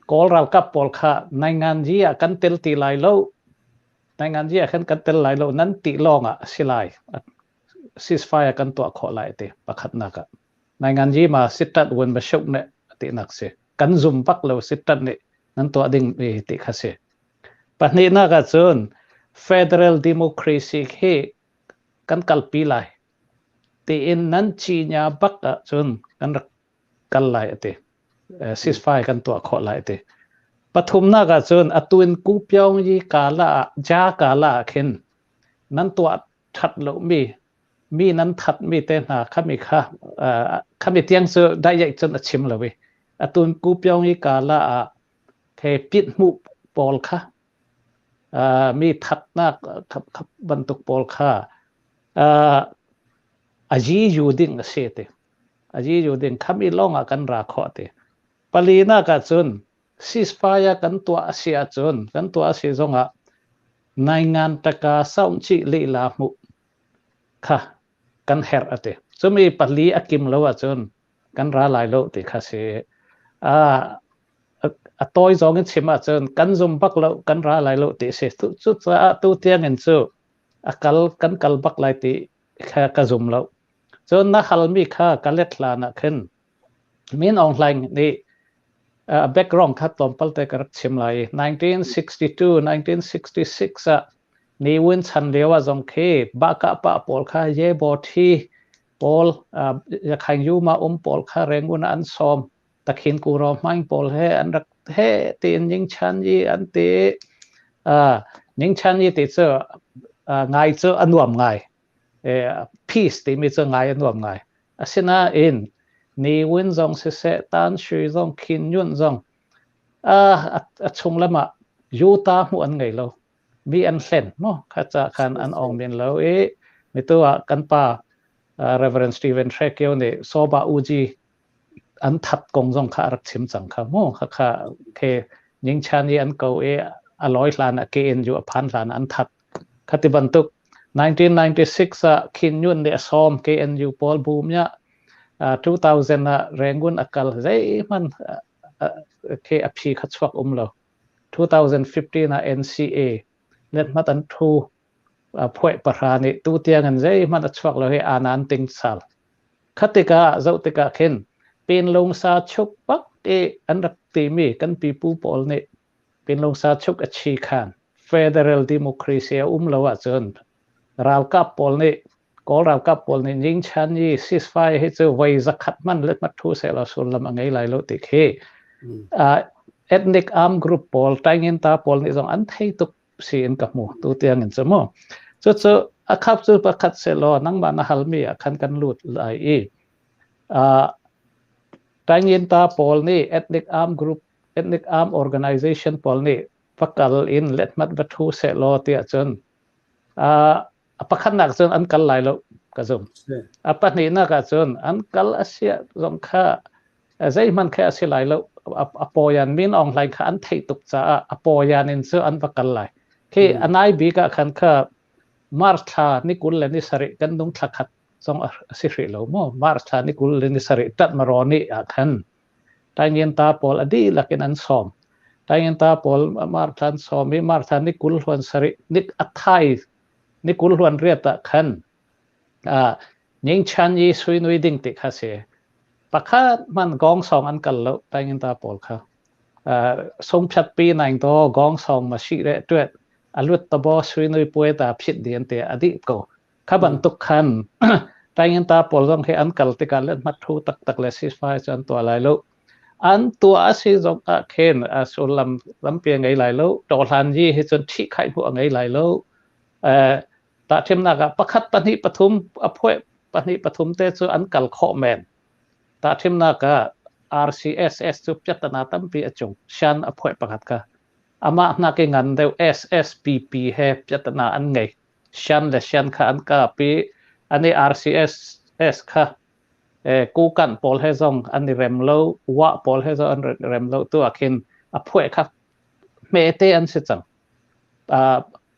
Kawl ralkap pawl kha nainganzi ah kan tel ti lai lo nainganzi ah khan kan tel lai lo nan ti lawng ah a si lai ceasefire kan tuah khawh lai ti pakhatnak ah Nainganji ma sittat wen ba shuk ne tinak si. Kan zum bak lo sittat nih nan tuah ding mi ti kha si. Pahnihnak ah cun federal democracy hi kan kalpi lai. Tiin nan cinya bak ah cun kan rak kal lai ati. Ceasefire kan tuah khawh lai ati. Pathumnak ah cun atuin kupyong yi kala ah ja kala ah khin nan tuah that lo mi mi nan thatmi te hna khami kha khami tiang cu daiyaih cun a chim lo i atun kupyong i kala ah the pit hmu pawl kha mi thatnak bantuk pawl kha a ji yu ding a si ti a ji yu ding khami lawng ah kan ra khawh ti palinak ah cun ceasefire kan tuah a si ahcun kan tuah a si zongah naingan taka saung chi lila hmuh kha kan herh a ti. Cumi pali a kim lo ahcun kan ra lai lo ti kha si. A tawi zong in chim ahcun kan zum bak lo, kan ra lai lo ti si. Cucaah tu tiang in cu a kal kan kal bak lai ti kha ka zum lo. Cun na halmi kha ka let hlan ah khin Min Aung Hlaing nih a background kha tlawmpal te ka rak chim lai. 1962 1966 ah. Ne Win chan lio ah zong khi Bahkahpah pawl kha Ye-Bo Thi pawl Yakhaing Yuma um pawl kha Rangoon ah an sawm. Takhin Kuro Hmaing pawl he an rak he tiin Nyingchan yi an ti. Nyingchan yi ti cu ngai cu a nuam ngai. Peace timi cu ngai a nuam ngai. Asinain Ne Win zong siseh, Tan Sui zong, Khin Nyunt zong a chung lam ah Utah hmuh an ngei lo. Mi an hlen mu. Kha ca khan an ong men lo i mitu ah kan pa Reverend Stephen Hre Kio nih Soba Uji an that kong zong kha a rak chim cang kha mu. Kha kha ke Nyingchan i an ko i a lawi hlan ah KNU a phan hlan an that. Khati bantuk 1996 ah Khin Nyunt nih a sawm KNU pawl boom ya 2000 ah Rangoon a kal zeihmanh khi a phi kha chuak um lo. 2015 ah NCA lethmat an thu phuai pahra nih tu tiang in zeihmanh a chuak lo hi anan ting sal. Kha tikah zoh tikah khin pinlung sa chuk bak i an rak timi kan pipu pawl nih pinlung sa chuk a chi khan federal democracy a um lo ahcun ralkap pawl nih Kawl ralkap pawl nih Nyingchan i ceasefire hi cu voi zakhat hman let mat thu seh law sullam a ngei lai lo ti khi ethnic arm group pawl Tainginta pawl nih zong an thei tuk si in ka hmu tu tiang in cu mu cu cu a khap cu pakhat se law nangmah na halmi ah khan kan lut lai i Tainginta pawl nih ethnic arm group ethnic arm organization pawl nih va kal in letmat va thu seh law tiah cun A pakhatnak cun an kal lai lo ka zum. A pahnihnak ah cun an kal a si zong kha zeihmanh kha a si lai lo. A pawian Min Aung Hlaing kha an theih tuk caah a pawian in cu an va kal lai. Khi a nai bik ah khan kha March thla ni 20 le ni sarih kan nung thla khat zong a si hrih lo mu. March thla ni 20 le ni sarih tat maroni ah khan Taingyinta pawl a dihlak in an sawm. Taingyinta pawl March thla an sawm i March thla ni 20 hluan sarih ni a thai ni 20 hluan riat ah khan Nyingchan yi suinui ding ti kha si. Pakhat man gong song an kal lo Taingyinta pawl kha. Sungphat pi naing to gong song ma si re tuet alut tabo suinui puai ta phit di an te adi ko. Kha bantuk khan Tainginta pawl zong hi an kal tikah le hmathu taktak le ceasefire cu an tuah lai lo. An tuah a si zong ah khin a sullam tampi a ngei lai lo. Tawhlan yi hi cun ṭhihkhaih hmuh a ngei lai lo. Tahṭhimnak ah pakhat pahnih pathum a phuah pahnih pathum te cu an kal khawh men. Tahṭhimnak ah RCSS cu piatana tampi a cung. Shan a phuah pakhat kha. Amah hnak i ngan deuh SSPP he piatana an ngei. Shan le Shan kha an kap i an i RCSS kha Kukanh pawl he zong an i rem lo, Wah pawl he zong an i rem lo tu ah khin a phueh kha hmete an si cang.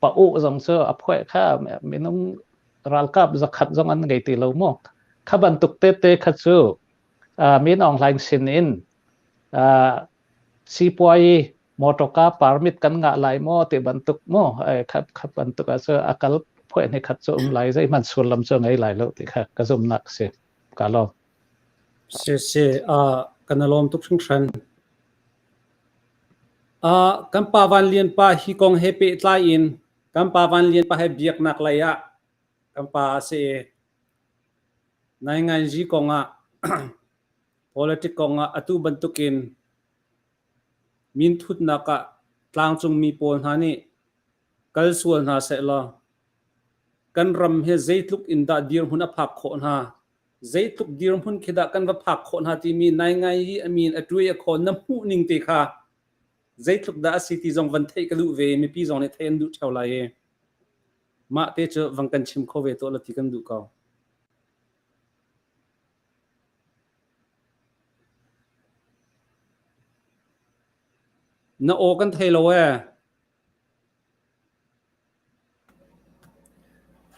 Pa u zong cu a phueh kha minung ralkap zakhat zong an ngei ti lo mu. Kha bantuk tete kha cu Min Aung Hlaing sin in sipuai mawṭawka permit kan ngah lai maw ti bantuk maw kha kha bantuk ah cu a kal phuah ni khat cu um lai zeihmanh sullam cu ngei lai lo ti kha ka zumnak si ka lawm. Si si kan lawm tuk hringhran. Kan pa Van Lian pa hi kong he pehtlai in kan pa Van Lian pa he biaknak lei ah kan pa a si i nainganzi kong ah politic kong ah atu bantukin Minthutnak ah tlangcungmi pawl hna nih kal sual hna sehlaw kan ram hi zeitluk in dah dirhmun a phak khawh hna, zeitluk dirhmun khi dah kan va phak khawh hna timi naingai i a min a ṭuai a khawn na hmuh ning te kha zeitluk dah a si ti zong van theih ka duh ve i mipi zong nih theih an duh ṭheo lai i mah te cu vang kan chim kho ve tuah law ti kan duh ko. Na aw kan thei lo ee.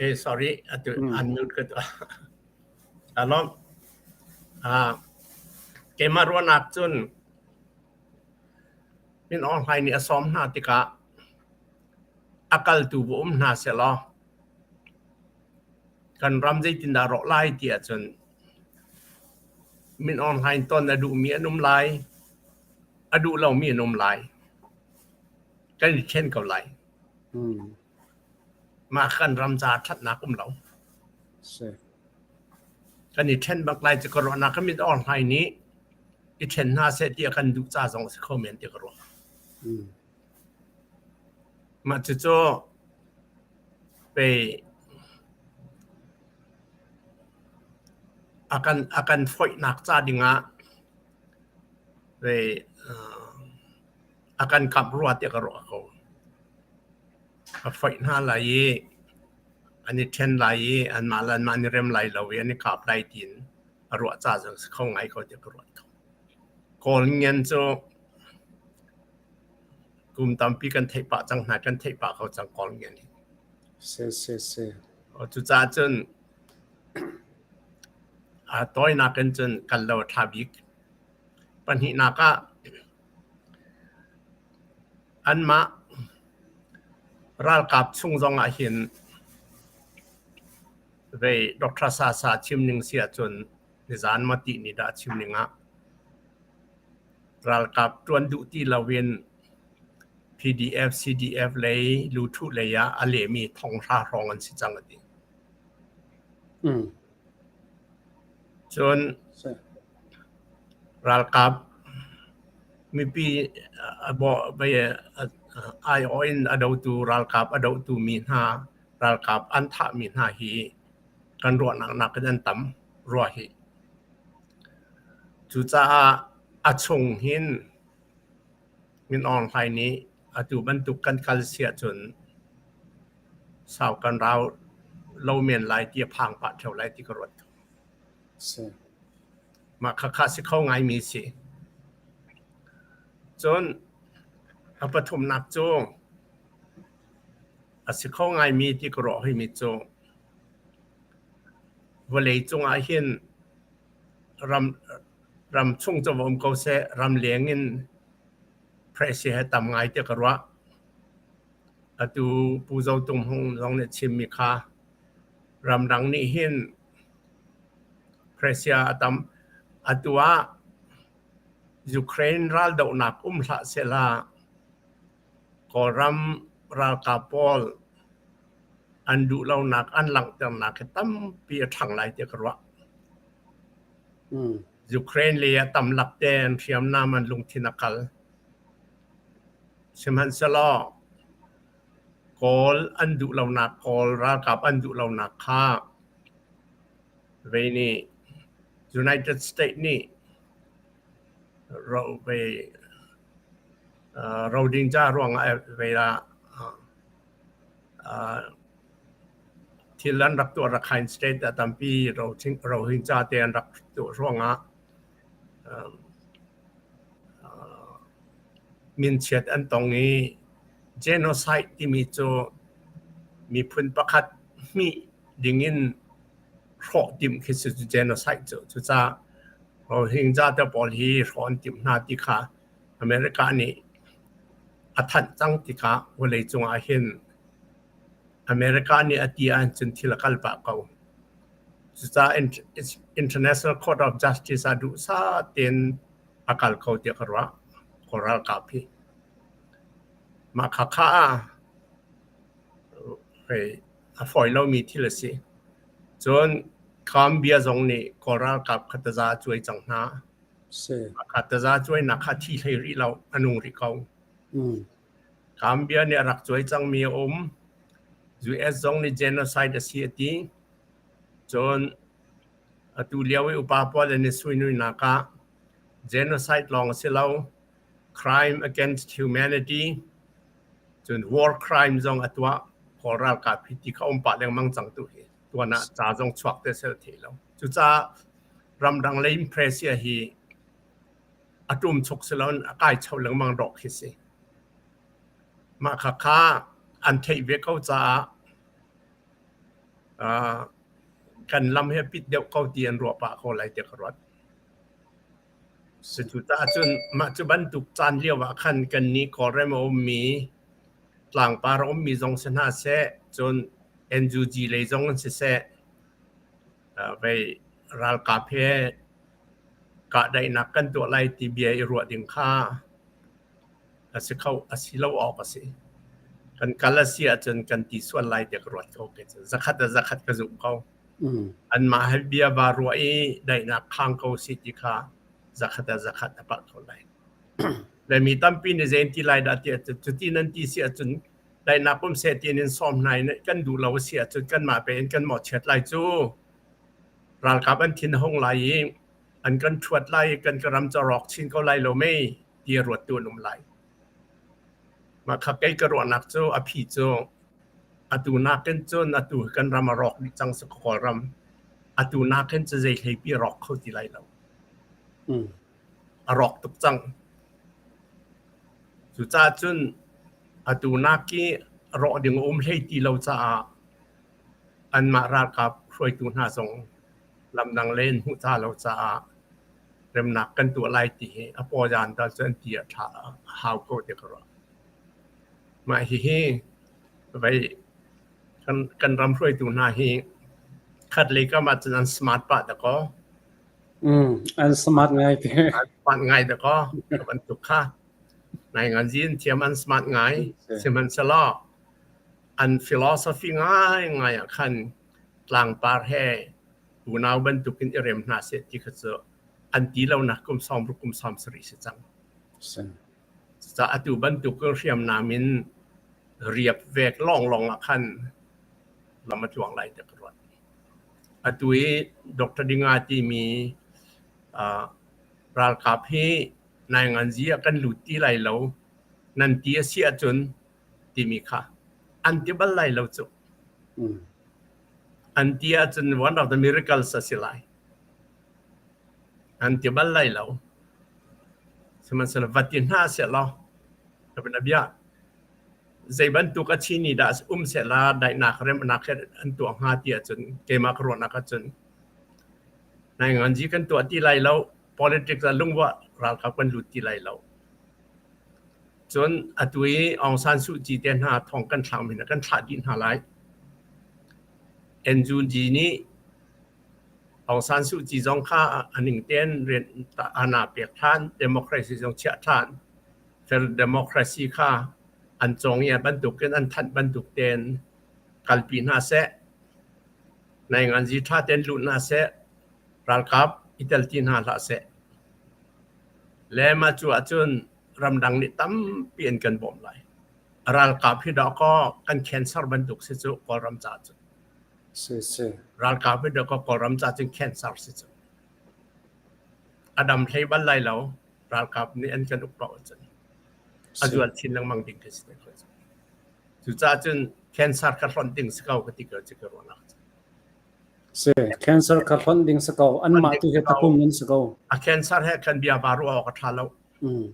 Eh, sorry, atu unmute ka tuah. Alom. Ah, keimah ruahnak cun Min Aung Hlaing nih a sawm hna tikah a kaltu va um hna sehlaw kan ram zeitindah rawh lai ti ahcun Min Aung Hlaing ton a duhmi an um lai, a duh lomi an um lai. Kan i ṭhen ko lai. Mah kan ram ca ṭhatnak um lo. Kan i ṭhen bak lai cu ka ruahnak ka mit awr hlai nih i ṭhen hna seh ti a kan duh ca zong a si kho men ti ka ruah. Mah cucu pei a kan a kan foihnak ca dingah pei a kan kamh rua tiah ka ruah ko. A foih hna lai i an i ṭhen lai i anmah le anmah an i rem lai lo i an i kap lai tiin a ruah ca zong si kho ngai ko tiah ka ruat ko. Kawl ngian cu kum tampi kan theih pah cang hna, kan theih pah ko cang Kawl ngian hi. Si si si. Cucaah cun a tawinak in cun kal lo a ṭha bik. Pahnihnak ah anmah ralkap chung zong ah hin vei Dr. Sasa chim ning si ahcun nizan maw tih ni dah chim ning ah ralkap ṭuan duh ti loin PDF, CDF lei luthuh lei ah a lehmi thonghra hrawng an si cang a ti. Cun ralkap mipi aiawh in a dotu ralkap a dotu mi hna ralkap an thahmi hna hi kan ruahnak nakin an tam rua hi. Cucaah a chung hin Min Aung Hlaing nih atu bantuk kan kal si ahcun sau kan rau lo men lai ti a phang pah ṭheo lai ti ka ruat. Mah khakha si kho ngaimi si. Cun a pathumnak cu a si kho ngaimi ti ka ruah hoimi cu vawlei cung ah hin ram ram chung cu va um ko seh ram leng in press he tam ngai tiah ka ruah. Atu Pu Zo Tum Hmung zong nih chimmi kha ramdang nih hin press a tam. Atu ah Ukraine raldohnak um hlah sehla Kawlram ralkap pawl an duhlonak an langhternak hi tampi a ṭhang lai tiah ka ruah. Ukraine lei ah tamlak te an hriamnam an lungthin a kal. Sihmanhsehlaw Kawl an duhlonak Kawl ralkap an duhlonak kha vei nih United States nih ro vei roding ca ruangah vei ah thil an rak tuah Rakhine State ah tampi Rohingya te an rak tuah ruangah minchiat an tong i genocide timi cu miphun pakhat hmih dingin hrawh timh khi cu genocide cu. Cucaah Rohingya te pawl hi hrawh an timh hna ti kha America nih a thanh cang tikah vawleicung ah hin America nih a ti ahcun thil a kal pah ko. Cucaah International Court of Justice ah duhsah tein a kal ko tiah ka ruah. Kawl ralkap hi. Mah khakha ah a fawi lomi thil a si. Cun Gambia zong nih Kawl ralkap kha taza a cuai cang hna. Kha taza cuainak kha thi hlei rih lo, a nung rih ko. Gambia nih a rak cuai cangmi a um. US zong nih genocide a si a ti. Cun atu lio i upa pawl an i suinuinak ah genocide lawng a si lo, crime against humanity, cun war crime zong a tuah. Kawl ralkap hi ti kha um pah lengmang cang tu hi. Tuan ah ca zong chuak te sel thei lo. Cucaah ramdang lei in pressure hi a ṭum chuk si loin a kai cho lengmang dawh khi si. Mah khakha an theih ve ko caah uh, kan lam hi a pit deuh ko ti an ruah pah ko lai tiah ka ruat. Cucaah cun mah cu bantuk caan lio ah khan kannih Kawlram a ummi tlangpar a ummi zong si hna seh, cun NUG lei zong an siseh, vei ralkap he kahdaihnak kan tuah lai ti bia i ruah ding kha a si kho a si lo awk a si. Kan kal a si ahcun kan ti sual lai tiah ka ruat ko kei cu. Zakhat ah zakhat ka zumh ko. Anmah he bia vaa ruah i daihnak khang ko si ti kha zakhat ah zakhat a palh ko lai. Le mi tampi nih zei an ti lai dah ti ahcun cuti nan ti si ahcun daihnak um seh ti in sawm hna i kan duh lo a si ahcun kanmah pe in kan mawhchiat lai cu. Ralkap an thin a hung lai i an kan ṭhuat lai i kan ka ram cu a rawk chin ko lai lo mei ti a ruattu an um lai. Mah kha kei ka ruahnak cu a phi cu atu nakin cun atu kan ram a rawk dih cang si Kawlram. Atu nakin cu zei hleipi a rawk kho ti lai lo. A rawk tuk cang. Cucaah cun atu nak i rawh ding a um hlei ti lo caah anmah ralkap hruaitu hna zong lamdang lei an hmuh ta lo caah remnak kan tuah lai ti hi a pawjan tal cu an ti a ṭha a hau ko ti ka ruah. Mah hihi vei kan, kan ram hruaitu hna hi khat lei kam ah cun an smart pah dakaw. Mm, an smart ngai te. An smart ngai dakaw. Bantuk kha. Nai ngan zin thiam an smart ngai. Sihmanhsehlaw an philosophy ngai ngai ah khan tlangpar he unau bantukin i rem hna seh ti kha cu an ti lonak kum 60 kum 70 si cang. Cucaah atu bantuk hriamnam in riap vek lawnglawng ah khan lam a tluang lai tiah ka ruat. Atu i Dr. Dinga timi uh, ralkap hi nainganzi ah kan lut ti lai lo nan ti a si ahcun timi kha an ti bal lai lo cu. An ti ahcun one of the miracles a si lai. An ti bal lai lo. Sihmanhsehlaw va ti hna sehlaw a bia zei bantuk a chini dah um sehla daihnak remnak he an tuah hnga ti ahcun keimah ka ruahnak ahcun nainganzi kan tuah ti lai lo politics ah lungvah ralkap kan lut ti lai lo. Cun atu i Aung San Suu Kyi te hna thong kan thlak mi kan thlah dih hna lai. NUG nih Aung San Suu Kyi zong kha a ning tein rian ana pek ṭhan, democracy zong chiah ṭhan. Fair democracy kha an cawng i bantukin an thanh bantuk tein kalpi hna seh. Nainganzi ṭha tein luh hna seh. Ralkap i tel ti hna hlah seh. Le mah cu ahcun ramdang nih tampi an kan bawmh lai. Ralkap hi dawkaw kan cancer bantuk si cu Kawlram caah cun. Si si. Ralkap hi dawkaw Kawlram caah cun cancer si cu. A dam hlei bal lai lo. Ralkap nih an kan uk paoh ahcun. A zual chin lengmang ding khi si te ko. Cucaah cun cancer kha hlonh ding si ko ka ti ko ci ka ruahnak. Si, cancer kha hlonh ding si ko. Anmah tu hi tapung an si ko. A cancer he khan bia va ruah awk a ṭha lo. Mm.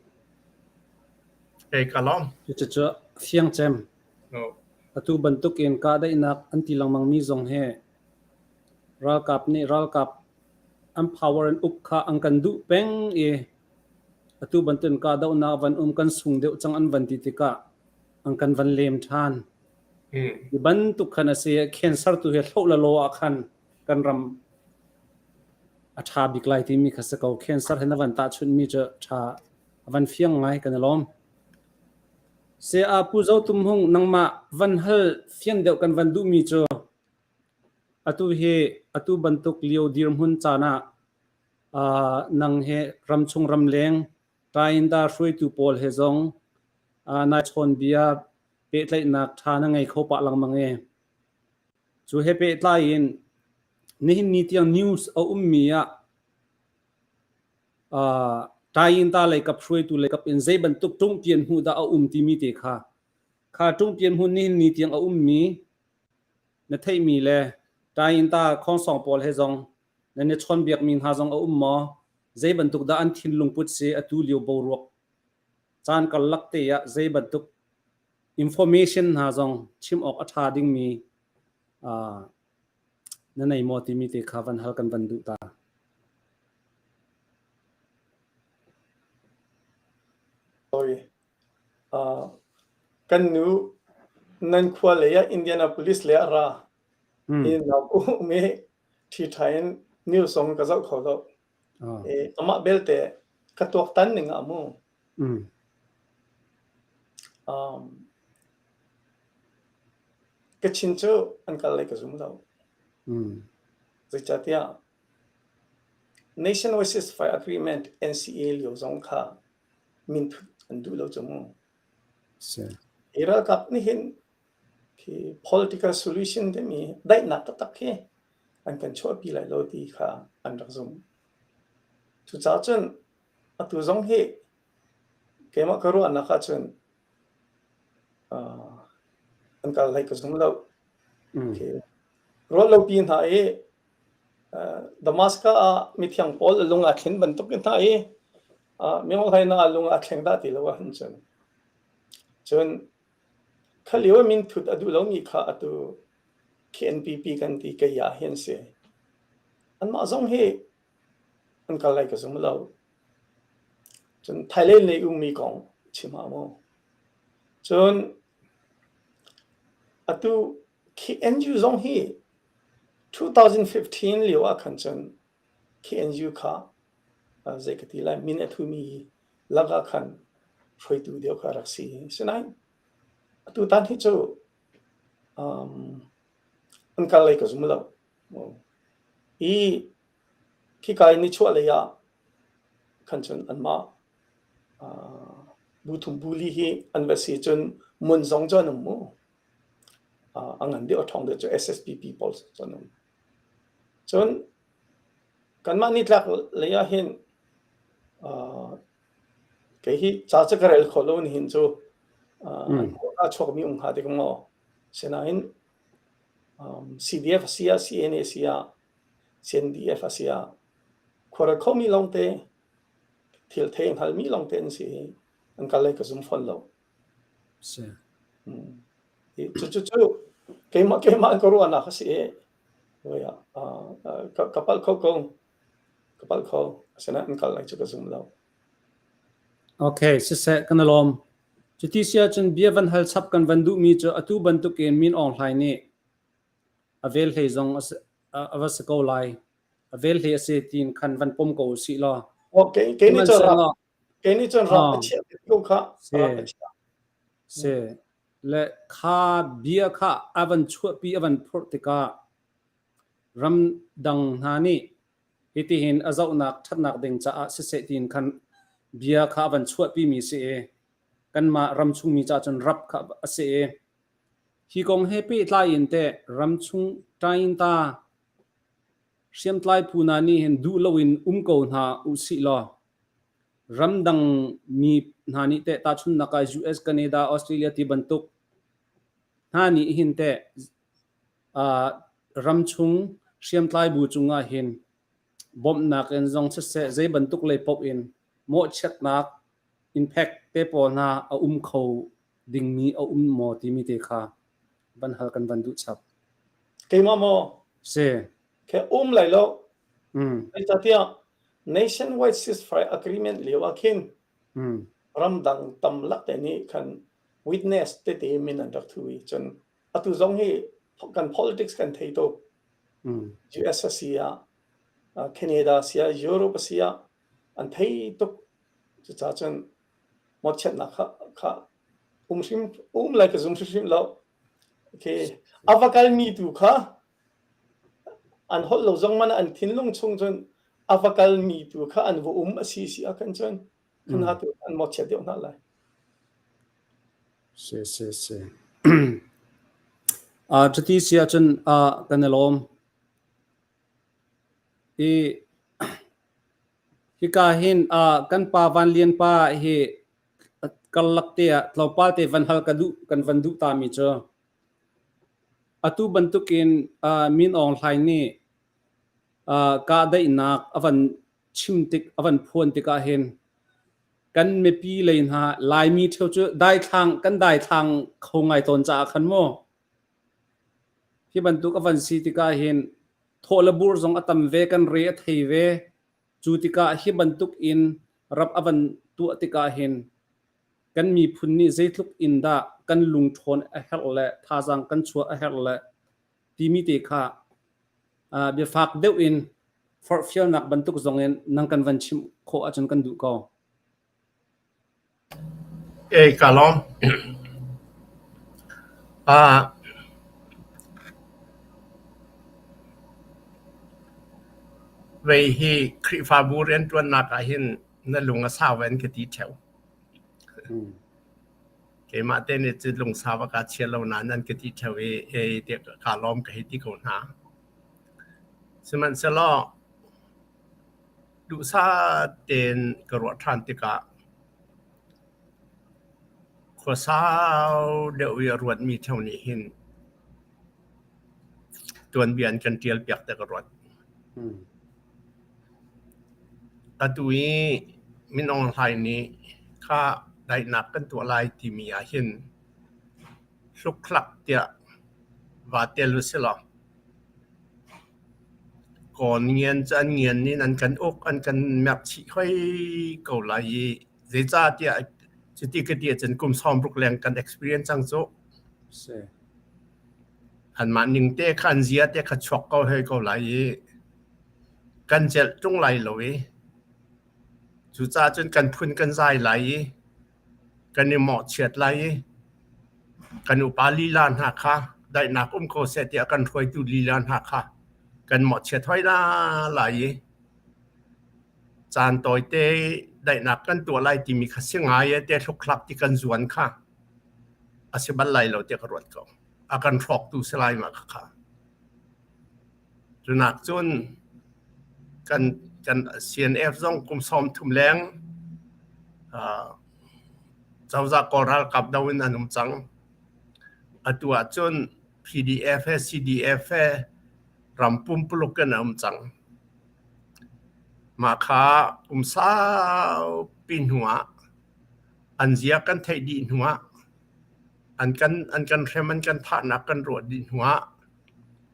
Ei ka lawm. Cucu fiang cem. Atu bantuk in kahdaihnak an ti lengmang mi zong hi ralkap nih ralkap an power an uk kha an kan duh peng i atu bantuk in kahdohnak van um kan sung deuh cang an van ti tikah an kan van lem ṭhan. Hi bantuk khan a si. Cancer tu hi hloh lalaw ah khan kan ram a ṭha bik lai timi kha si ko. Cancer he na van tahchunhmi cu ṭha a van fiang ngai kan i lawm. Saya Pu Zo Tum Hung nangmah van hal fian deuh kan van duhmi cu atu hi atu bantuk lio dirhmun caan ah uh, nang he ramchung ramleng Tainda hruaitu pawl he zong uh, nai chawnbia pehtlaihnak ṭha na ngei kho pah lengmang e. Cu he pehtlai in nihin ni tiang news a ummi ah uh, Tayinta lei kap hruaitu lei kap in zei bantuk ṭungpian hmuh dah a um timi te kha kha ṭungpian hmun nihin ni tiang a ummi na theihmi le Tayinta khongsong pawl he zong nan i chawnbiakmi hna zong a um maw zei bantuk dah an thinlung put si atu lio boruak caan karlak te ah zei bantuk information hna zong chim awk a ṭha dingmi uh, na nei maw timi te kha van hal kan van duh ta. Sorry. Uh, kan nu nan khua lei ah Indianapolis le a ra. Mm. I nau um i ṭhi ṭha in news zong ka zoh kho lo. Oh. I amah belte ka tuaktan ning ah mu. Mm. Um, Kachin cu an kal lai ka zum lo. Zeicahtiah Nationwide Ceasefire Agreement NCA lio zong kha minthut an duh lo cu mu. Hi ralkap nih hin khi political solution timi daihnak taktak khi an kan chuahpi lai lo ti kha an rak zumh. Cucaah cun atu zong hi keimah ka ruahnak ahcun an kal hlei ka zum lo. Ruah lopi hna i Damascus ah mithiang Paul a lung aa thlen bantuk in hna i mingohlei na lung aa thleng dah ti lo ahcun cun cun kha lio i minthut a duh lomi kha atu KNPP kan ti kei ah hin si. Anmah zong hi an kal lai ka zum lo. Cun Thailand lei ummi kong chim ah mu. Cun atu KNU zong hi 2015 lio ah khan cun KNU kha zei ka ti lai min a thumi lakah khan hruaitu deuh kha rak si. Sinain atu tan hi cu um, an kal lei ka zum lo. I khika in nichuah lei ah khan cun anmah bu thum bu li hi an va si cun mun zong cu an um mu. A ngan deuh a ṭhawng deuh cu SSPP pawl cu an um. Cun kanmah nitlak lei ah hin kei hi ca cu ka rel kho lo nihin cu an a chuakmi um hnga dik maw. Sinain CDF a si ah CNA a si ah CNDF a si ah khuaruat khomi lawngte thil thei hngalmi lawngte an si i an kal lai ka zum fawn lo. Si. Cucu cu keimah keimah ka ruahnak a si i ka palh kho ko. Ka palh kho. Asinain an kal lai cu ka zum lo. Okay, siseh kan i lawm. Cuti si ahcun bia van hal chap kan van duhmi cu atu bantukin Min Aung Hlaing nih a velhlei zong a va si ko lai. A velhlei a si tiin khan van pom ko usih law. Okay, kei nih cun rap, kei nih cun rap a chiah ko kha. Rap a chiah. Si. Le kha bia kha a van chuahpi a van phurh tikah ramdang hna nih hitihin a zohnak ṭhatnak ding caah siseh tiin khan bia kha a van chuahpimi si i kanmah ramchungmi caah cun rap kha a si i hi kong he pehtlai in teh ramchung ṭainta hriamtlai phu hna nih hin duh loin um ko hna usih law ramdang mi hna nih teh tahchunhnak ah US, Canada, Australia ti bantuk hna nih hin teh ramchung hriamtlai bu cungah hin bawmhnak in zong siseh zei bantuk lei paoh in mawhchiatnak impact te pawl hna a um kho dingmi a um maw timi te kha van hal kan van duh chap. Keimah maw? Si. Ke um lai lo. Zeicahtiah nationwide ceasefire agreement lio ah khin ramdang tam lak te nih khan witness tete min an rak thu i cun atu zong hi kan politics kan thei tuk. US a si ah, Canada a si ah, Europe a si ah an thei tuk. Cucaah cun mawhchiatnak kha, kha um hrim um lai ka zum hrimhrim lo. Okay. A va kalmi tu kha an holh lo zong man an thinlung chung cun a va kalmi tu kha an va um a si si ah khan cun khan ha tu an mawhchiat deuh hna lai. Si si si. Uh, cuti si ahcun uh, kan i lawm. I hika hin uh, kan pa Van Lian pa hi karlak te ah tlawmpal te van hal ka duh kan van duh ta mi cu atu bantukin uh, Min Aung Hlaing nih uh, kahdaihnak a van chim tik a van phuan tikah hin kan mipi lei hna Laimi ṭheo cu daithlang kan daithlang kho ngai tawn caah khan mu hi bantuk a van si tikah hin thawh le bur zong a tam ve kan re a thei ve cu tikah hi bantuk in rap a van tuah tikah hin kan miphun nih zeitluk in dah kan lungṭhawn a herh le thazaang kan chuah a herh le timi te kha biafak deuh in forhfialnak bantuk zong in nang kan van chimh khawh ahcun kan duh ko. Ei ka lawm. Ah. Vei hi Khrihfabu rianṭuannak ah hin na lung a sau an ka ti ṭheo. Keimah te nih cun lungsau a ka chia lo nain an ka ti ṭheo i ei tiah kaa lawm ka hei ti ko hna. Sihmanhsehlaw duhsah tein ka ruah ṭhan tikah khuasau deuh i a ruatmi ṭheo nih hin tuanbia an kan ṭialpiak tiah ka ruat. Atu i Min Aung Hlaing nih kha daihnak kan tuah lai timi ahhin hlukhlak tiah vaa tel usilaw Kawl ngian cu an ngian in an kan uk, an kan merh chih hoi ko lai i zeicahtiah cuti ka ti ahcun kum 60 leng kan experience cang cu. Anmah ning te kha an zia te kha chuak ko hoi ko lai i kan celh ṭung lai lo i cucaah cun kan phun kan zai lai i kan i mawhchiat lai i kan upa lila hna kha daihnak um ko seh tiah kan hruaitu lila hna kha kan mawhchiat hoi la lai i caan tawite daihnak kan tuah lai timi kha si ngai e te hlukhlak ti kan zuan kha a si bal lai lo tiah ka ruat ko. A kan hrawktu si lai mah khakha. Cunak cun kan kan CNF zong kum 30 leng uh, cozah Kawl ralkap do in an um cang. Atu ahcun PDF he CDF he ram pumpuluk in a um cang. Mah kha kum saupi hnu ah an zia kan theih dih hnu ah an kan an kan hrem an kan thahnak kan ruah dih hnu ah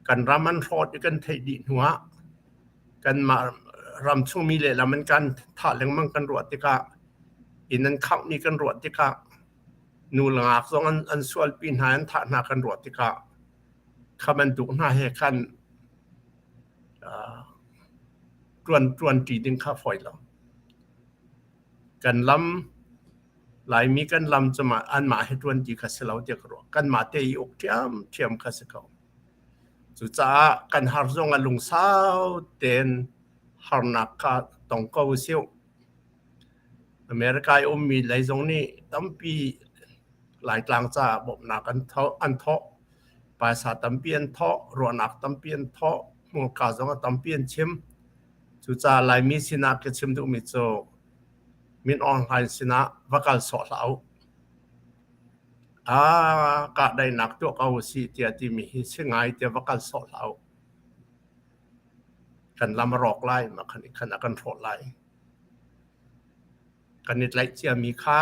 kan ram an hrawt i kan theih dih hnu ah kanmah ram chungmi lehlam an kan thah lengmang kan ruah tikah inn an khangh kan ruah tikah nu le ngak zong an an sualpi hna an thah hna kan ruah tikah kha bantuk hna he khan ṭuan ṭuanṭi ding kha fawi lo. Kan lam Laimi kan lam cu anmah he ṭuan ti kha si lo tiah ka ruah. Kanmah te i uk ṭhiamṭhiam kha si ko. Cucaah kan har zong a lungsau tein harnak kha tong ko usih. America i ummi lei zong nih tampi Laitlang caah bawmhnak an thawh. Paisa tampi an thawh, ruahnak tampi an thawh, hmurka zong a tampi an chim. Cucaah Laimi sinah ka chim duhmi cu Min Aung Hlaing sinah va kal sawh hlah u. Aa kahdaihnak tuah ko usih tiah timi hi si ngai tiah va kal sawh hlah u. Kan lam a rawk lai, mah khan khan a kan hrawh lai. Kan i tlaih ciami kha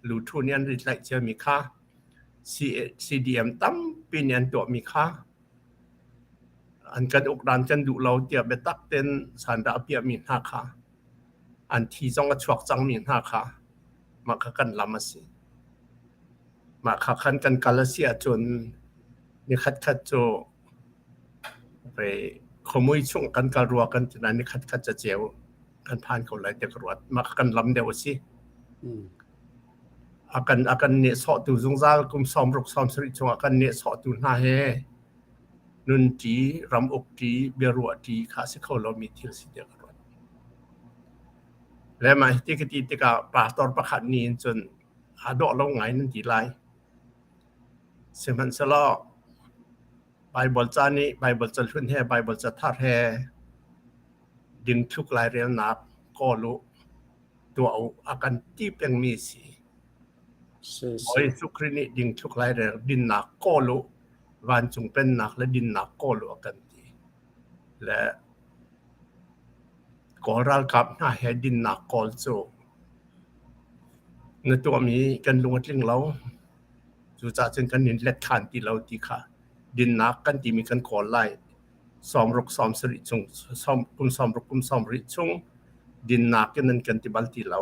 luthu nih an i tlaih ciami kha CDM tampi nih an tuahmi kha an kan ukdan kan duh lo tiah biatak tein sandah a piahmi hna kha an thi zong a chuak cangmi hna kha mah kha kan lam a si. Mah kha khan kan kal a si ahcun ni khatkhat cu pei khuamui chung kan kal rua kan ti nain ni khatkhat caceu kan phan ko lai tiah ka ruat. Mah kha kan lam deuh a si. A kan a kan nehsawhtu zungzal kum 60 70 chung a kan nehsawhtu hna he nunṭi, ram ukṭi, biaruahṭi kha a si kho lomi thil si tiah ka ruat. Le mah hiti ka ti tikah pastor pakhat nih hin cun aa dawh lo ngai nan ti lai. Sihmanhsehlaw Baibal ca nih Baibal cahlun he Baibal cathar he dingthluk lairelnak kawl u, tuah u a kan ti pengmi a si. Bawi Jesuh Khrih nih dingthluk lairel dinnak kawl u, vancung pennak le dinnak kawl u a kan ti. Le Kawl ralkap hna he dinnak kawl cu na tuahmi kan lung a tling lo. Cucaah cun kan in let ṭhan ti lo ti kha dinnak kan timi kan kawl lai. 60 70 chung kum 60 kum 70 chung dinnak in an kan ti bal ti lo.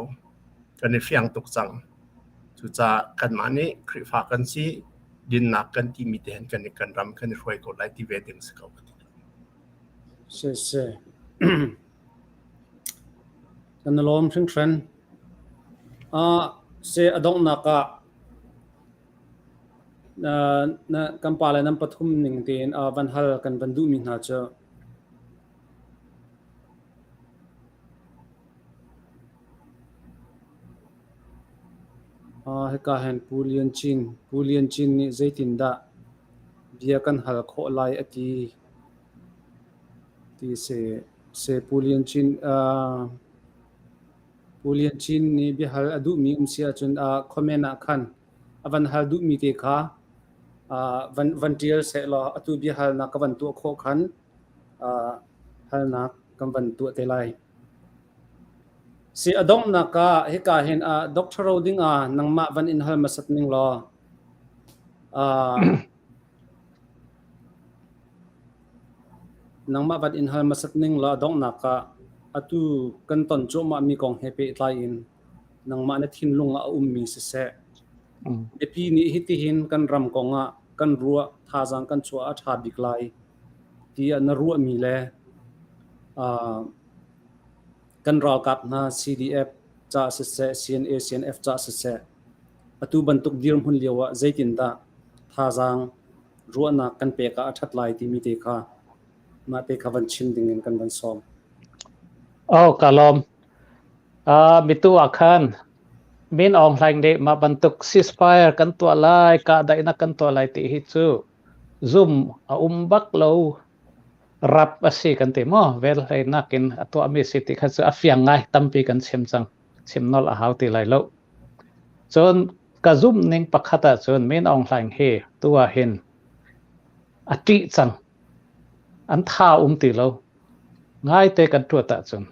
Kan i fiang tuk cang. Cucaah kanmah nih Khrihfa kan si, dinnak kan timi te hin kan i kan ram kan i hruai ko lai ti ve ding si ko ka ti. Siseh. Kan i lawm hringhran. Uh, se a donghnak ah uh, na, kan pa le nan pathum ning tein uh, van hal kan van duhmi hna cu. Hika hin Pu Lian Cin, Pu Lian Cin nih zeitindah bia kan hal khawh lai a ti. Ti si. Si Pu Lian Cin, Pu Lian Cin nih biahal a duhmi um si ahcun comment ah khan a van hal duhmi te kha van ṭial sehlaw atu biahalnak ka van tuah khawh khan halnak kan van tuah te lai. Si a donghnak ah hika hin Doctor Ro ding ah nangmah van in hal hmasat ning law nangmah van in hal hmasat ning law a donghnak ah atu kan ton cuahmah mi kong he pehtlai in nangmah na thinlung ah a ummi siseh biapi nih hitihin kan ram kong ah kan ruah thazaang kan chuah a ṭha bik lai tiah na ruahmi le kan ralkap hna CDF ca siseh CNA CNF ca siseh atu bantuk dirhmun lio ah zeitindah thazaang ruahnak kan pek ah a ṭhat lai timi te kha mah te kha van chim ding in kan van sawm. Oh, ka lawm. Mitu ah khan Min Aung Hlaing nih mah bantuk ceasefire kan tuah lai, kahdaihnak kan tuah lai ti hi cu zum a um bak lo. Rap a si kan ti maw? Vel hleinak in a tuahmi si ti kha cu a fiang ngai tampi kan chim cang. Chim nolh a hau ti lai lo. Cun ka zumh ning pakhat ahcun Min Aung Hlaing hi tu ah hin a ṭih cang. An tha um ti lo. Ngaite kan ṭuat ahcun.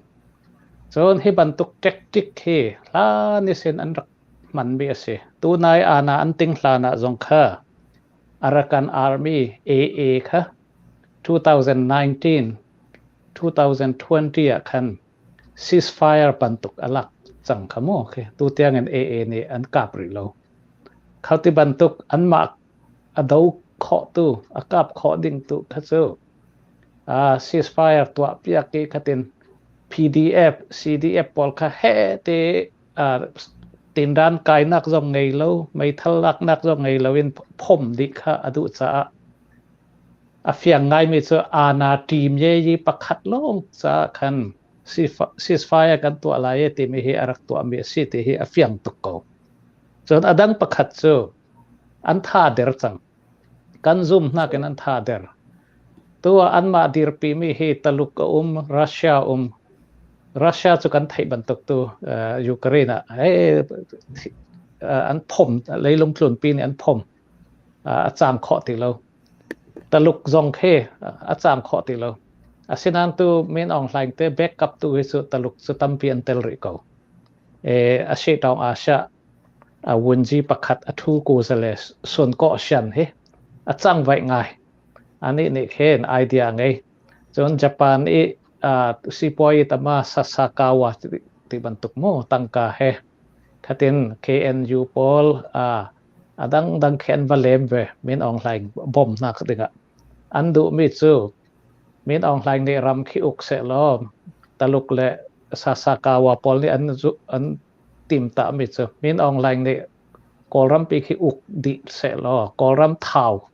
Cun hi bantuk tactic hi hlan i sin an rak hmanmi a si. Tunai ana an ting hlan ah zong kha Arakan Army AA kha 2019 2020 ah khan ceasefire bantuk a lak cang kha mu khi tu tiang in AA nih an kap rih lo. Kha ti bantuk anmah a do khawh tu a kap khawh ding tu kha cu ceasefire tuah piak i khatin PDF CDF pawl kha he te tinran kainak zong ngei lo meithal laknak zong ngei lo in phom dih kha a duh caah a fiang ngaimi cu ana team ye yi pakhat lawng caah khan ceasefire kan tuah lai e timi hi a rak tuahmi a si ti hi a fiang tuk ko. Cun a dang pakhat cu an tha der cang. Kan zum nakin an tha der. Tu ah anmah dirpimi hi Taluk a um, Russia a um. Russia cu kan theih bantuk tu Ukraine ah hey, an phom leilung tlunpi nih an phom a cang khawh ti lo. Taluk zong khi a cang khawh ti lo. Asinain tu Min Aung Hlaing te backup tu hi cu Taluk cu tampi an tel rih ko. E, a si tawng Asia A vunzi pakhat a ṭhu ko le sunkawh sian hi a cang vaih ngai. Anih nih khin idea a ngei. Cun Japan i sipuai tama Sasakawa ti bantuk mu tangka he khatin KNU pawl a dangdang khi an va lem ve Min Aung Hlaing bawmhnak dingah. An duhmi cu Min Aung Hlaing nih ram khi uk sehlaw Taluk le Sasakawa pawl nih an timtahmi cu Min Aung Hlaing nih Kawlrampi khi uk dih sehlaw Kawlram thau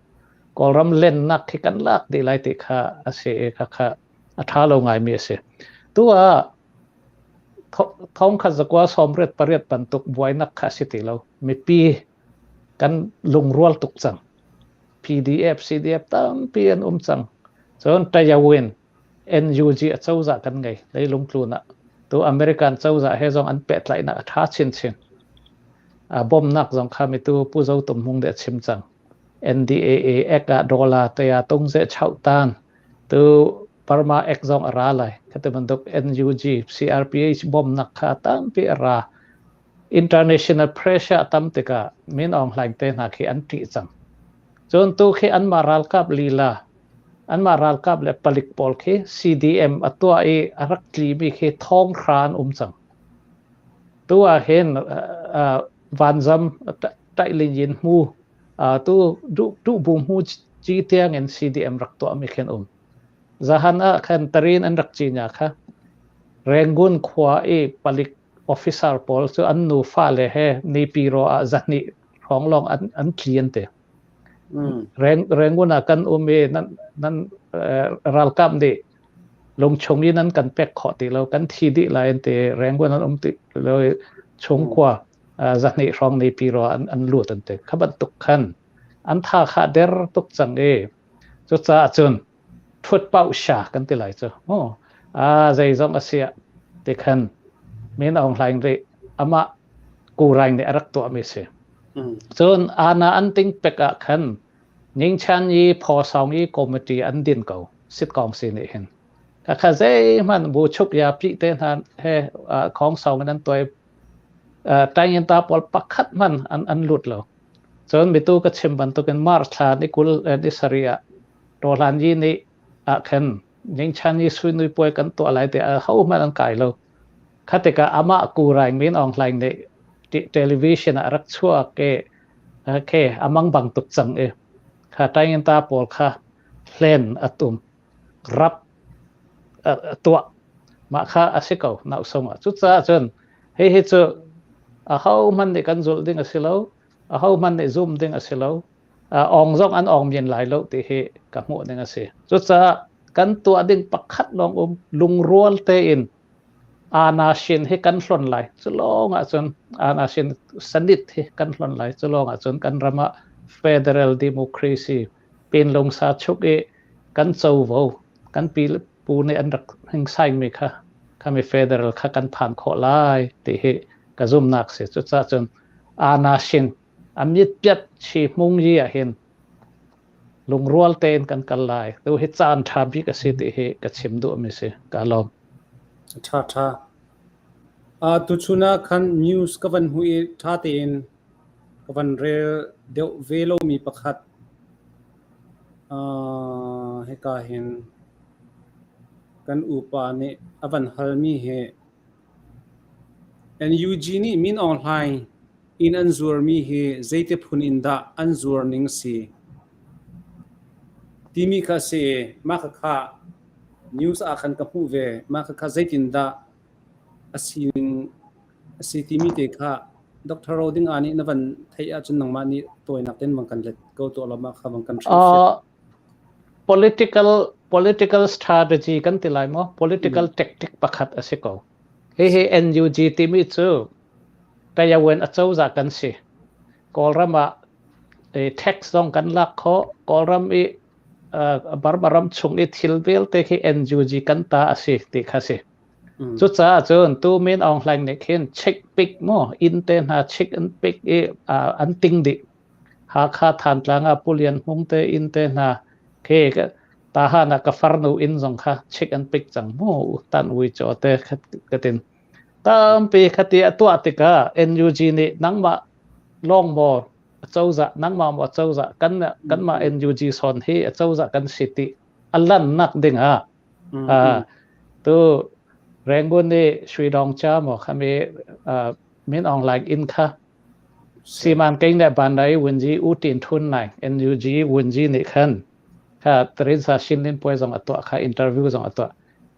Kawlram lennak khi kan lak dih lai ti kha a si i khakha a ṭha lo ngaimi a si. Tu ah thongkhat zakua 98 bantuk buainak kha a si ti lo. Mipi kan lungrual tuk cang. PDF, CDF tampi an um cang. Cun Tayawin NUG acozah kan ngei leilung tlun ah. Tu American cozah he zong an pehtlaihnak a ṭha chinchin. Bawmnak zong kha mitu Pu Zo Tum Hmung nih a chim cang. NDAA Act ah dollar te ah tungze chauh tan tu Burma Act zong a ra lai. Khati bantuk NUG CRPH bawmnak kha tampi a ra. International pressure a tam tikah Min Aung Hlaing te hna khi an ṭih cang. Cun tu khi anmah ralkap lila Anmah ralkap le palik pawl khi CDM a tuah i a rak tlimi khi thong hra an um cang. Tu ah hin vanzam ṭaih yin hmu tu duh bu hmu ci tiang in CDM rak tuahmi khi an um. Zahan ah khan tarin an rak cinya kha Rangoon khua i palik officer pawl cu an nu fale he Nipiro ah zahnih hrawng lawng an tli an ti. Rangoon ah kan um i nan ralkap nih lungchung in an kan pek khawh ti lo kan thi dih lai an ti Rangoon an um ti lo i chungkhua. Zahnih hrawng Naypyidaw an lut an ti. Kha bantuk khan an tha kha der tuk cang i cucaah cun thut pauh sha kan ti lai cu. Oh, a zeizong a si ah ti khan Min Aung Hlaing nih amah Kuraing nih a rak tuahmi si. Cun ana an ting pek ah khan Ningchan i Phawsawng i committee an din ko sitkong si nih hin. Khakha zeihmanh bu chuk ya pi te hna he khong sawng in an tuai Tainginta pawl pakhat hmanh an lut lo. Cun mitu ka chim bantukin March thla ni 20 ni sarih ah Tawhlan Yi nih ah khan Ningchan i suinui puai kan tuah lai tiah ahohmanh an kai lo. Kha tikah amah Kuraing Min Aung Hlaing nih television ah rak chuak i okay, amang bang tuk cang i kha Tainginta pawl kha hlen a tum rap a tuah. Mah kha a si ko nausung ah. Cucaah cun hihi cu ahohmanh nih kan zulh ding a si lo, ahohmanh nih zum ding a si lo, ong zong an ong men lai lo ti hi ka hmuh ning a si. Cucaah kan tuah ding pakhat lawng um lungrual tein ana shin hi kan hlon lai. Cu lawng ahcun ana shin sanit hi kan hlon lai. Cu lawng ahcun kan ram ah federal democracy pinlungsa chuk i kan covo kan pi pu nih an rak hingsaingmi kha khami federal kha kan phan khawh lai ti hi ka zumnak si. Cucaah cun ana shin a mit piat chi hmung yi ah hin lungrual tein kan kal lai. Tu hi caan ṭha bik a si ti hi ka chim duhmi si. Ka lawm. Ṭha ṭha. Tuchun ah khan news ka van hmuh i ṭha tein ka van rel deuh ve lomi pakhat hika hin kan upa nih a van halmi hi NUG nih Min Aung Hlaing inn an zuarmi hi zeiti phun in dah an zuar ning si timi kha a si i mah khakha news ah khan ka hmuh ve. Mah khakha zeitindah a sining a si timi te kha Dr. Roding nih na van theih ahcun nangmah nih tawinak tein van kan let ko tuah law mah kha van kan hrilhfiah. Political strategy kan ti lai maw? Political tactic pakhat a si ko. Hihi NUG timi cu Tayawen acozah kan si. Kawlram ah tax zong kan lak khawh. Kawlram i Burma ram chung i thil vialte khi NUG kan ta a si ti kha si. Cucaah cun tu Min Aung Hlaing nih khin check pik maw inn te hna check an pik i an ting dih. Hakha Thantlang ah Pu Lian Hmung te inn te hna khi tahan ah ka farnu inn zong kha check an pik cang mu tan ui chaw te katin tampi khati a tuah tikah NUG nih nangmah lawng maw acozah nangmah maw acozah kan kanmah NUG son hi acozah kan si ti a lannak ding ah tu Rangoon nih Sui Dong Cha maw khami Min Aung Hlaing inn kha Siman Keng le Bandai Wunji U Tin Thun Naing NUG Wunji nih khan kha Teresa Shinlin puai zong a tuah kha interview zong a tuah.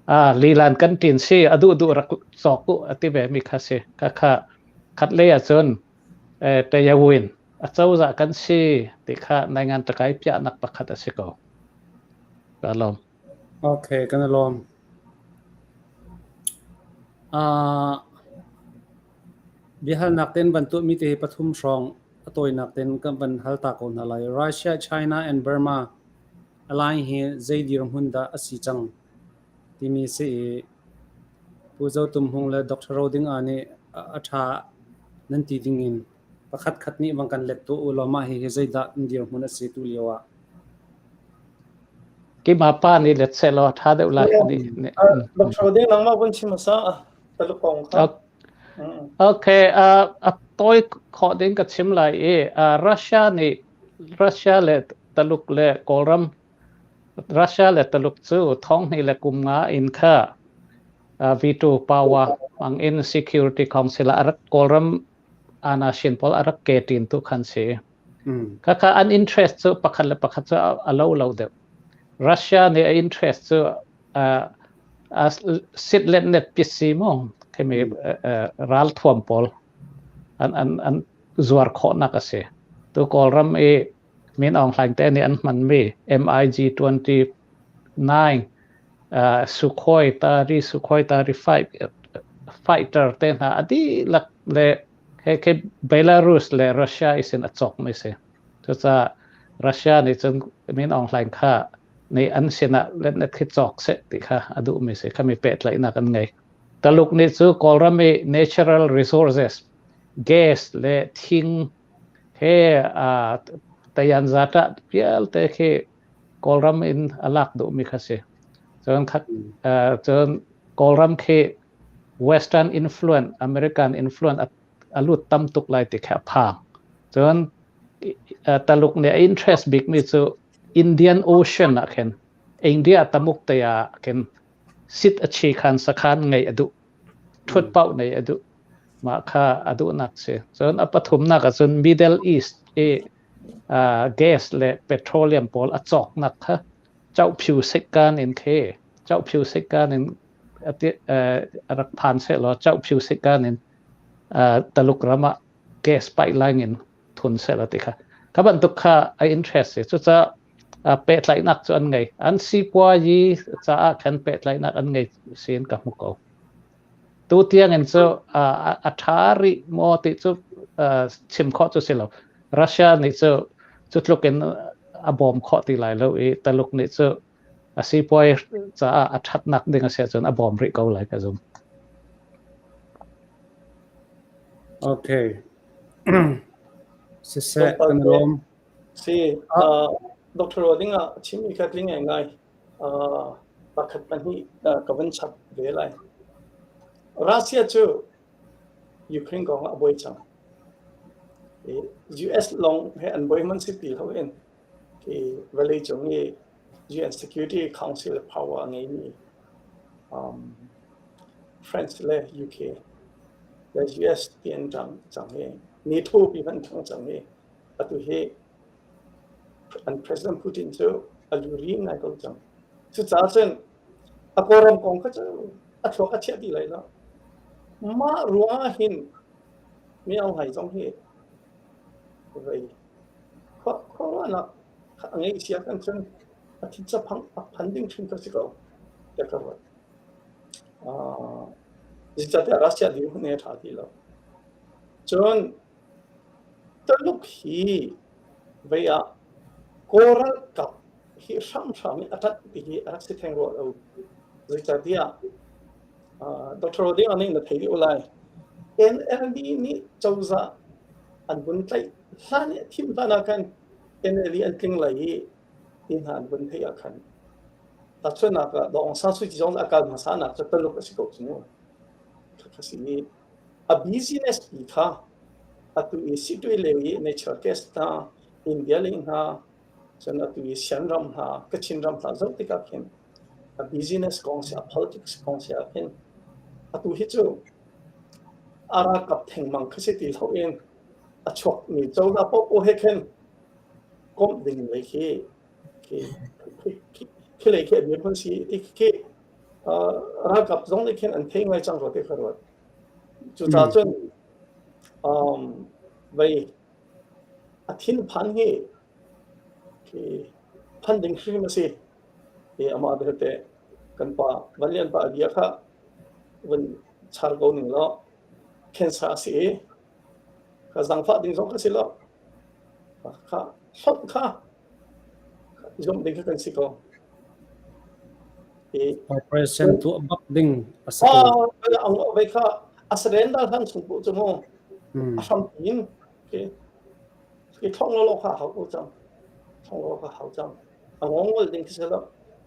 Ah lilan kan tin si a duh duh rak cawk u a ti ve mi kha si. Kha kha khat lei ahcun eh Tayawin a cozah kan si ti kha naingan takai piahnak pakhat a si ko. Ka lawm. Okay, kan i lawm. Biahalnak tein van tuahmi te hi pathum hrawng a tawinak tein kan van hal ta ko hna lai. Russia, China and Burma align hi zei dirhmun dah a si cang timi si i Pu Zo Tum Hmung le Dr. Roding A nih a ṭha nan ti ding in pakhat khat nih van kan let tuah u law mah hihi zeidah in dirhmun a si tu lio ah. Keimah pa nih let sehlaw a ṭha deuh lai. Dr. Roding nangmah vun chim hmasa Taluk kong kha. Okay, a tawi khawh ding ka chim lai i Russia nih Russia le Taluk le Kawlram Russia le Taluk cu thonghnih le kum nga in kha veto power hmang in Security Council ah rak Kawlram anashin pawl a rak ke ṭin tu khan si. Khakha an interest cu pakhat le pakhat cu a lo lo deuh. Russia nih a interest cu sit let net pisi mu khimi ral thuam pawl an an an zuar khawhnak a si. Tu Kawlram i Min Aung Hlaing te nih an hmanmi MiG 29 Sukhoi tari Sukhoi tari fighter te hna a dihlak le He khi Belarus le Russia isin a cawkmi si. Cucaah Russia nih cun Min Aung Hlaing kha nih an sinah letnet khi cawk seh ti kha a duhmi si. Khami pehtlaihnak an ngei. Taluk nih cu Kawlram i natural resources, gas le thing he uh, tayanzata vialte khi Kawlram in a lak duhmi kha si. Cun kha uh, cun Kawlram khi Western influence, American influence a, a lut tam tuk lai ti kha a phang. Cun uh, Taluk nih a interest bikmi cu Indian Ocean ah khin India tamuk te ah khin sit a chi khan sakhan ngeih a duh. Thut paoh nei a duh. Mah kha a duhnak si. Cun a pathumnak ahcun Middle East i uh, gas le petroleum pawl a cawknak kha Chohpyu sekkan in khi Chohpyu sekkan in a rak phan sehlaw Chohpyu sekkan in Taluk ram ah gas pipeline in thun sehlaw ti kha kha bantuk kha a interest si. Cucaah pehtlaihnak cu an ngei. An sipuayi caah khan pehtlaihnak an ngei sin ka hmu ko. Tu tiang in cu a ṭha rih maw ti cu chim khawh cu si lo. Russia nih cu cu tluk in a bawm khawh ti lai lo i Taluk nih cu a sipuai caah a ṭhatnak ding a si ahcun a bawm rih ko lai ka zum. Okay. Siseh, kan lawm. Si, uh, Dr. Roding ah chimmi kha tling ngai. Uh, pakhat pahnih uh, ka van chap ve lai. Russia cu Ukraine kong ah a buai cang. US lawng he an buai hmanh si ti lo in vawlei cung i UN Security Council power a ngeimi um, France le UK le US ti an ṭang cang i NATO pi hmanh ṭang cang i atu hi an President Putin cu a luri ngai ko cang. Cucaah cun a Kawlram kong kha cu a thluak a chiah ti lai lo. Mah ruangah hin Mi Aung Hlaing zong hi vei khuaruahnak a ngeih kan cun a thitca a phan ding hrim kha si ko tiah ka ruat. Uh, zeicahtiah Russia dirhmun he a ṭha ti lo. Cun Taluk hi vei ah Kawl ralkap hi hramhram in a ṭanh ti hi a rak si theng rua lo. Zeicahtiah Dr. Roding nih na thei dih lai. NLD nih cozah an vun tlaih hlan i a thim hlan ah khan NLD an tling lai i ti hna an vun theih ah khan tahchunhnak ah Daw Aung San Suu Kyi zong a kal hmasa nak cu Taluk a si ko cu mu. Kha si i a business pi kha atu i Sittwe lei i natural gas hna India lei hna cun atu i Shan ram hna Kachin ram hna zoh tikah khin a business kong si a politics kong si ah khin atu hi cu a ralkap thengmang kha si ti lo in a chuakmi cozah paohpaoh he khin komh ding lei khi khi khi lei khi a dirhmun si ti khi ralkap zong nih khin an thei ngai cang rua ti ka ruat. Cucaah cun um, vei a thinphan hi khi phan ding hrim a si. I amah belte kan pa Van Lian pa bia kha vun char ko ning law cancer a si i ka zangfah ding zong ka si lo. Kha hlonh kha zumh ding kha kan si ko. I Operation tuah bak ding a si ko. Ah, vei kha a surrender hlan chung poh cu mu a hrampi in i thong lo kha hau ko cang. Thong lo kha hau cang. A ngongol ding khi si lo.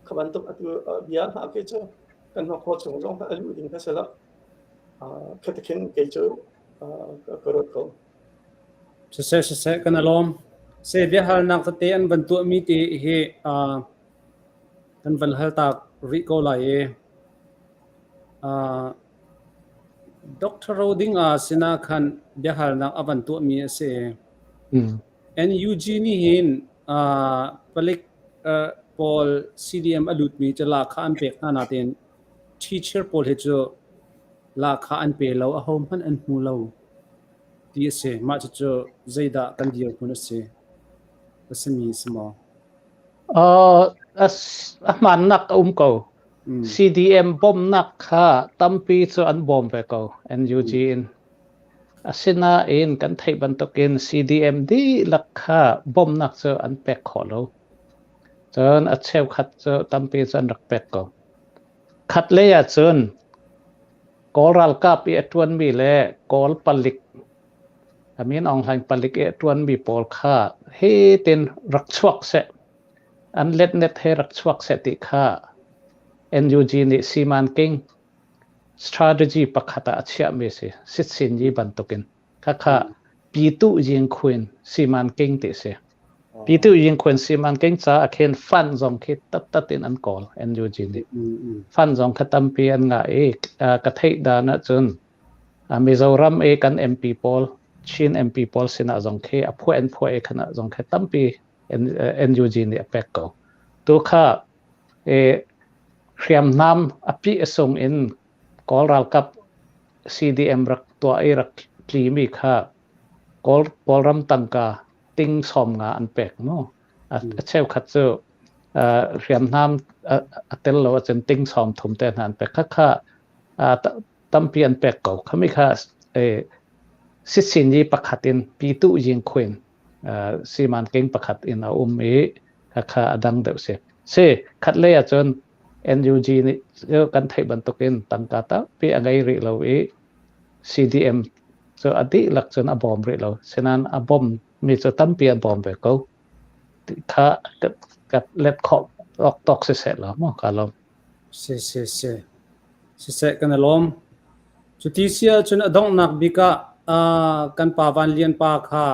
Kha bantuk atu bia hna khi cu kan hnawkhaw chung zong kha a luh ding kha si lo. Kha ti khin kei cu ka ruat ko. Siseh siseh kan i lawm. Se biahalnak tete an van tuahmi te hi kan van hal tak rih ko lai i Dr. Roding sinah khan biahalnak a van tuahmi a si. NUG nih hin palik pawl CDM a lutmi cu lahkhah an pek hna nain teacher pawl hi cu lahkhah an pe lo, ahohmanh an hmu lo ti a si. Mah cucu zeidah kan dirhmun a si? A simi si maw? A hmaannak a um ko. CDM bawmhnak kha tampi cu an bawm ve ko, NUG in. Asinain kan theih bantukin CDM dihlak kha bawmhnak cu an pek khawh lo. Cun a cheukhat cu tampi cu an rak pek ko. Khatlei ahcun Kawl ralkap i a ṭuanmi le Kawl palik a Min Aung Hlaing palik i a ṭuanmi pawl kha hitin rak chuak seh, an letnet he rak chuak seh ti kha NUG nih simanking strategy pakhat ah a chiahmi a si. Sitsinyi bantukin. Khakha Pitu Yingkhuin simanking ti si. Pitu Yingkhuin simanking ca ah khin fund zong khi tattat in an kawl NUG nih. Fund zong kha tampi an ngah i ka theih dan ahcun Mizoram i kan MP pawl Chin MP pawl sinah zong khi a phuah in phuah i khan ah zong khi tampi NUG nih a pek ko. Tu kha hriamnam a pih a sung in Kawl ralkap CDM rak tuah i rak tlimi kha Kawl Kawlram tangka ting 50 an pek mu. A cheukhat cu hriamnam a tel lo ahcun ting 30 te hna an pek. Khakha tampi an pek ko. Khami kha sitsinyi pakhat in pitu ying khuin simanking pakhat in a um i khakha a dang deuh si. Si khat lei ahcun NUG nih kan theih bantukin tangka tampi a ngei rih lo i CDM cu a dihlak cun a bawm rih lo. Sinain a bawm mi cu tampi an bawm ve ko. Kha ka let khawh awk tawk siseh law maw ka lawm. Si si si. Siseh kan i lawm. Cuti si ahcun a donghnak bik ah kan pa Van Lian pa kha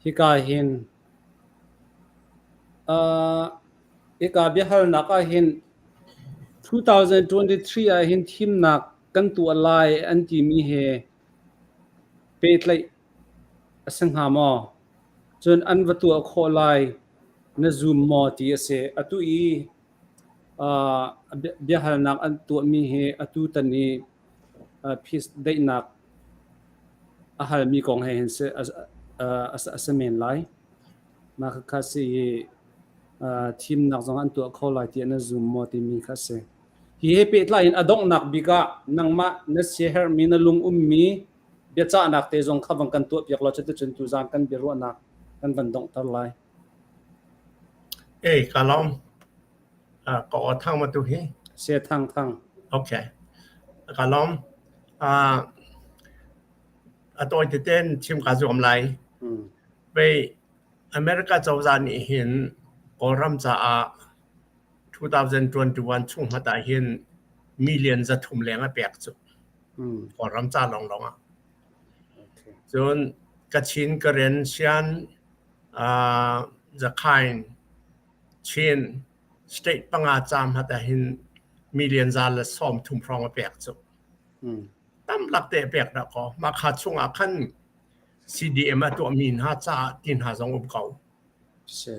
hika hin hika biahalnak ah hin 2023 ah hin thimnak kan tuah lai an timi he pehtlaih a si hnga maw? Cun an va tuah khawh lai na zum maw ti a si. Atu i biahalnak an tuahmi hi atu tan i peace daihnak a halmi kong he hin a si men lai. Mah khakha si i thimnak zong an tuah kho lai tiah na zum maw timi kha a si. Hi he pehtlai in a donghnak bik ah nangmah na siaherhmi na lung ummi biacahnak te zong kha vang kan tuahpiak law cuticun tuzaan kan biaruahnak kan van donghter lai. Ei, ka lawm. Ka aw thang ma tu hi? Se thang thang. Okay. Ka lawm. A tawi teten chim ka zuam lai. Pei America cozah nih hin Kawlram caah 2021 chung hmat ah hin million 300 leng a pek cu. Kawlram ca lawnglawng ah. Cun Kachin, Karen, Shan, Zakhain, Chin state panga ca hmat ah hin million 130 hrawng a pek cu. Tam lak te a pek dah kaw. Mah kha chung ah khan CDM a tuahmi hna caah ti hna zong um ko. Si.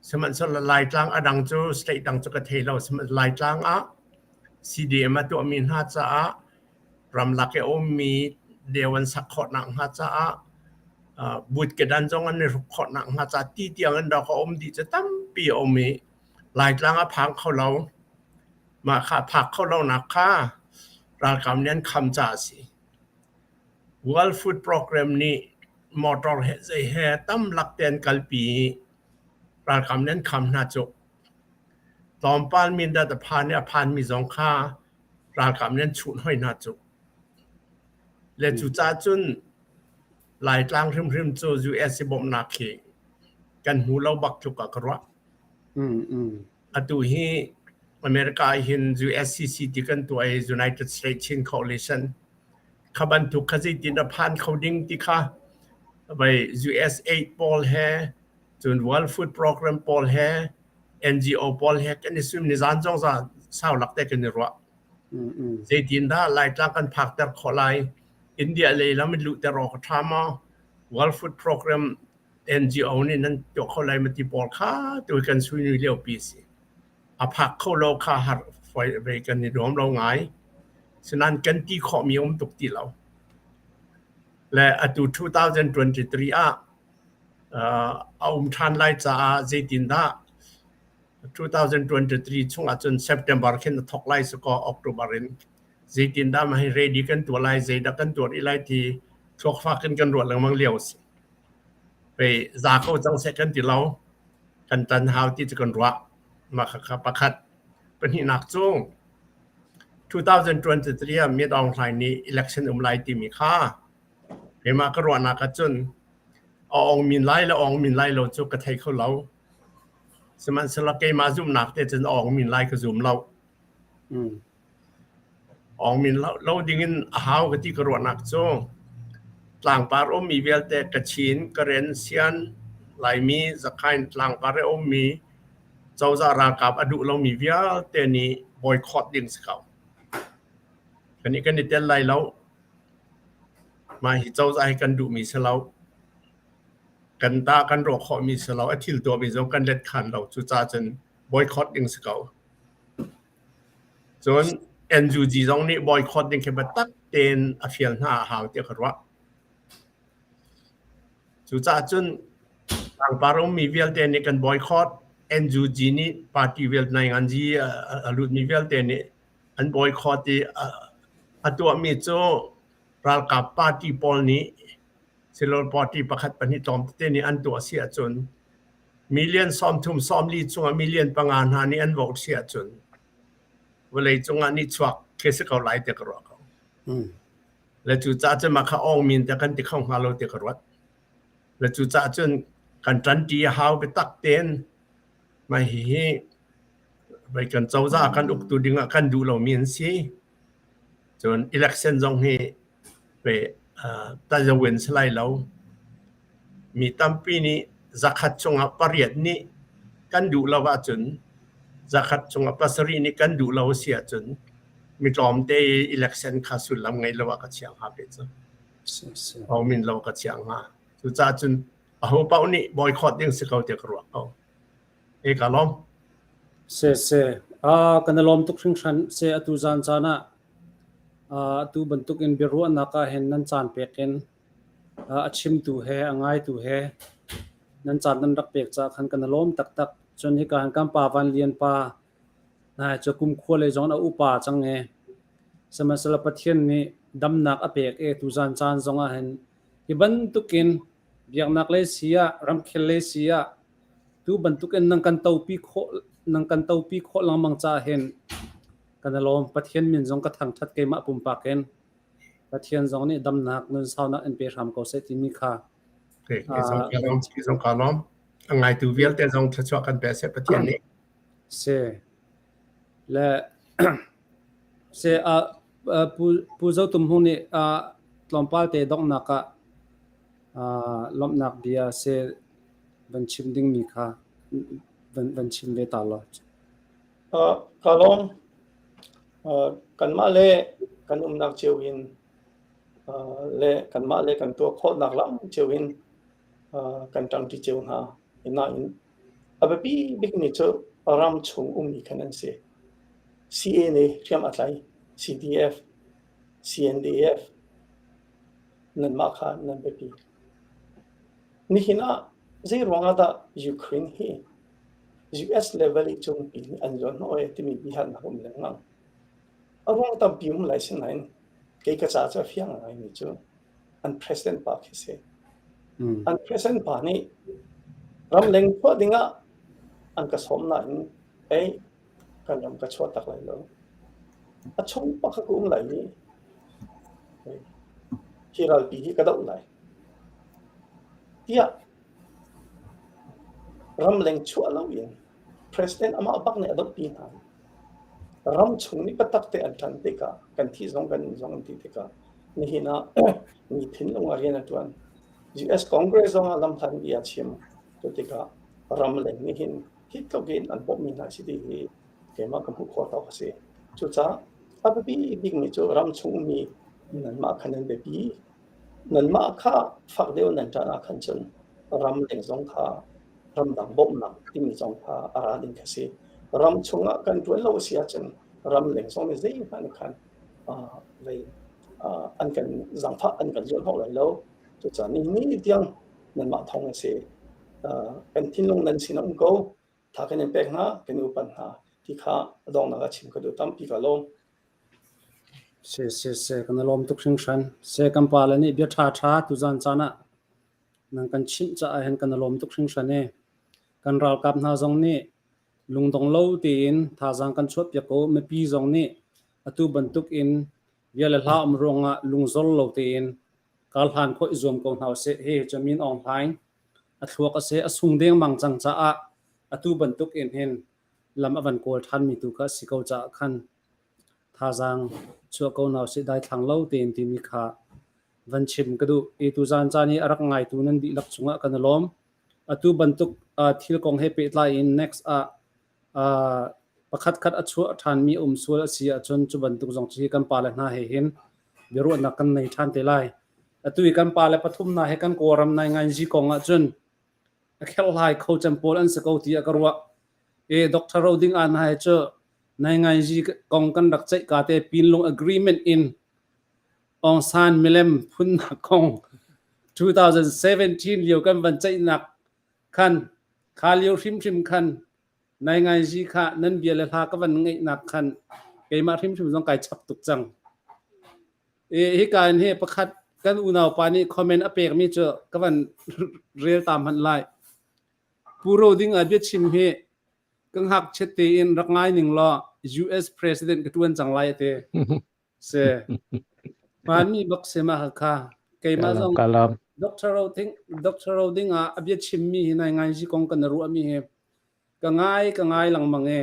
Sihmanhsehlaw Laitlang a dang cu state dang cu ka thei lo. Sihmanhsehlaw Laitlang ah CDM a tuahmi hna caah ramlak i a ummi deu an sak khawh nakhnga caah but kedan zong an i hruk khawh nakhnga caah ti tiang in dawk a um dih cu tampi a um i Laitlang a phang kho lo. Mah kha phak kho lonak kha ralkap nih an kham caah a si. World Food Program nih motor he zei he tam lak te an kalpi i ralkap nih an kham hna cu. Tlawmpal Mindat a phan i a phanmi zong kha ralkap nih an chunh hoi hna cu. Le cucaah cun Laitlang hrimhrim cu US i bawmhnak khi kan hmu lo bak tluk ah ka ruah. Atu hi America ah hin USCC ti kan tuah i United States Chin Coalition kha bantuk kha zeitin a phan kho ding ti kha vai USAID pawl he cun World Food Program pawl he NGO pawl he kan i sum nizan zong za sau lak te kan i ruah. Zeitin dah Laitlang kan phakter khawh lai? India lei lam in luhter awk a ṭha maw? World Food Program NGO nih nan tuah kho lai ma ti pawl kha tu kan suinui lio pi si. A phak kho lo kha har foi ve kan i nuam lo ngai. Sinan kan ti khawh mi um tuk ti lo. Le atu 2023 ah a um ṭhan lai caah zeitindah 2023 chung ahcun September khin a thawk lai si kaw October in. Zeitindah mah hi ready kan tuah lai, zeidah kan tuah rih lai ti thluakfak in kan ruah lengmang lio a si. Pei za ko cang seh kan ti lo. Kan tan hau ti cu kan ruah. Mah khakha pakhat. Pahnihnak cu 2023 ah Myat Aung Hlaing nih election um lai timi kha keimah ka ruahnak ahcun a ong min lai le ong min lai lo cu ka thei kho lo. Sihmanhsehlaw keimah zumhnak te cun a ong min lai ka zum lo. Ong min lo, lo dingin a hau ka ti ka ruahnak cu tlangpar ummi vialte Kachin, Karen, Sian, Laimi, Zakhain tlangpar i ummi cozah ralkap a duh lomi vialte nih boycott ding si ko. Kan i kan i tel lai lo. Mah hi cozah hi kan duhmi si lo. Kan ta kan rawh khawhmi si lo. A thil tuahmi zong kan let khan lo. Cucaah cun boycott ding si ko. Cun NUG zong nih boycott ding khi biatak tein a fial hna a hau tiah ka ruah. Cucaah cun tlangpar ummi vialte nih kan boycott, NUG nih party vialte nainganzi a lutmi vialte nih an boycott i a tuahmi cu ralkap party pawl nih silol party pakhat pahnih tlawm tete nih an tuah si ahcun million 30 40 chungah million panga hna nih an vote si ahcun vawlei cungah nih chuak khi si ko lai ti ka ruah ko. Le cucaah cun mah kha awng min te kan ti kho hnga lo ti ka ruat. Le cucaah cun kan ṭanṭi a hau biatak tein mah hihi vei kan cozah kan uktu dingah kan duh lomi an si. Cun election zong hi ve tazawin si lai lo. Mi tampi nih zakhat chungah pariat nih kan duh lo ahcun zakhat chungah pasarih nih kan duh lo a si ahcun mi tlawmte i election kha sullam ngei lo ah ka chia hnga pe cu. Min lo ka chia hnga. Cucaah cun aho paoh nih boycott ding si ko tiah ka ruah ko. E ka lawm. Se se. Ah kan i lawm tuk hringhran. Se atu zan caan ah atu bantuk in biaruahnak ah hin nan caan pek in a chimtu he a ngaitu he nan caan nan rak pek caah khan kan i lawm taktak. Cun hika han kan pa Van Lian pa nai cu kumkhua lei zong a upa cang e. Sihmanhsehlaw Pathian nih damnak a pek e tuzan caan zong ah hin hi bantukin biaknak lei si ah ramkhel lei si ah tu bantukin nan kan topi khawh nan kan topi khawh lengmang caah hin kan i lawm. Pathian min zong ka thangṭhat keimah pumpak in. Pathian zong nih damnak nun saunak in pe hram ko seh timi kha. Okay, ki zong ka lawm. A ngaitu vialte zong thluachuah kan pe seh Pathian nih. Si. Le si a Pu Pu Zo Tum Hung nih tlawmpal te donghnak ah lawmhnak bia si van chim dingmi kha van van chim ve ta law. Ka lawm. Kanmah le kan umnak cio in le kanmah le kan tuah khawhnak lam cio in kan ṭangṭi cio hna. Nain a biapi bikmi cu ram chung ummi khan an si. CA nih hriam a tlai. CDF, CNDF nanmah kha nan biapi. Nihin ah zei ruangah dah Ukraine hi US le vawleicung pi nih an zuanhnawh ee timi biahalnak a um lengmang. A ruang tampi um lai sinain kei ka ca cu a fiang ngaimi cu an president pa khi si. An president pa nih ramleng chuah dingah an ka sawm nain ei kan ram ka chuah tak lai lo. A chung pakhat ka um lai i hi ralpi hi ka doh lai. Tiah Ramleng chuah loin President amah bak nih a dohpi hna. Ramchung nih biatak te an ṭan tikah kan thih zong kan nun zong an ti tikah nihin ah mi thinlung ah rian a ṭuan. US Congress zong ah lamhlan bia a chim. Cu tikah ramleng nih hin hi tluk in an bawmhmi hna si ti hi keimah ka hmuh khawh tawk a si. Cucaah a biapi bikmi cu ramchung ummi nanmah kha nan biapi. Nanmah kha fak deuh nan ṭan ahkhan cun ramleng zong kha ramdang bawmhnak timi zong kha a ra ding kha si. Ram chungah kan ṭuan lo a si ahcun ramleng zong nih zeihmanh khan vei an kan zaangfah an kan zuanhnawh lai lo. Cucaah nihin ni tiang nanmah thawng a si. Kan thinlung nan sin a um ko. Tha kan in pek hna, kan i upat hna ti kha a donghnak ah chim ka duh. Tampi ka lawm. Si si si kan i lawm tuk hringhran. Se kan pa le nih bia ṭha ṭha tuzan caan ah nan kan chimh caah hin kan i lawm tuk hringhran i kan ralkap hna zong nih lungdong lo tein thazaang kan chuahpiak ko. Mipi zong nih atu bantuk in bia le hla um ruangah lungzor lo tein karhlan khawh i zuam ko hna usih. Hihi cu Min Aung Hlaing a thluak a si, a sung dengmang cang caah atu bantuk in hin lam a van kawl ṭhanmi tu kha a si ko caah khan thazaang chuah ko hna usih daithlang lo tein timi kha van chim ka duh. I tuzaan caan i a rak ngaitu nan dihlak cungah kan i lawm. Atu bantuk thil kong he pehtlai in next ah pakhat khat a chuah ṭhanmi um sual a si ahcun cu bantuk zong cu hi kan pale hna he hin biaruahnak kan nei ṭhan te lai. Atu i kan pale pathum hna he kan Kawlram nainganzi kong ahcun a kherhlai kho cem pawl an si ko tiah ka ruah. E Dr. Roding An hai cu nainganzi kong kan rak ceih ka te Pinlung Agreement in Aung San milem phunnak kong 2017 lio kan van ceihnak khan kha lio hrimhrim khan nainganzi kha nan bia le hla ka van ngeihnak khan keimah hrimhrim zong kai chap tuk cang. E, hika in hi pakhat kan unau pa nih comment a pekmi cu ka van rel ta hmanh lai. Pu Ro Ding a biachim hi ka ngakchiat tein rak ngai ning law US President ka tuan cang lai a ti. Se. Hmaanmi bak se ma kha. Keimah zong Dr. Ro Ding Dr. Ro Ding ah a biachimmi hi nai ngai zi kong kan ruahmi hi ka ngai ka ngai lengmang e.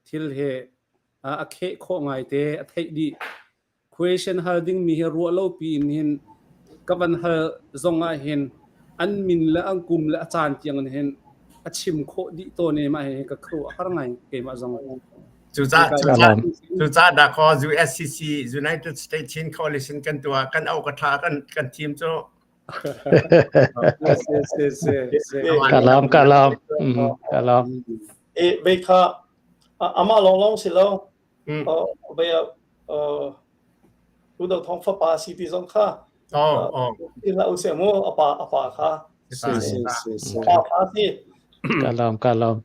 Thil hi a kheh khawh ngaite, a theih dih. Question hal dingmi hi ruah lo piin hin ka van hal zong ah hin an min le an kum le a caan tiang in hin a chim khawh dih tawn i mah hi ka khuaruah har ngai keimah zong. Cucaah dakaw USCC United States Chin Coalition kan tuah kan au ka tha kan kan team cu Kalam kalam kalam. E ve kha amah lawnglawng si lo. Ve tu do thong fapa si ti zong kha. Oh oh. Ila u se mu apa apa kha. Si si si si. Pa pa si. Kalam kalam.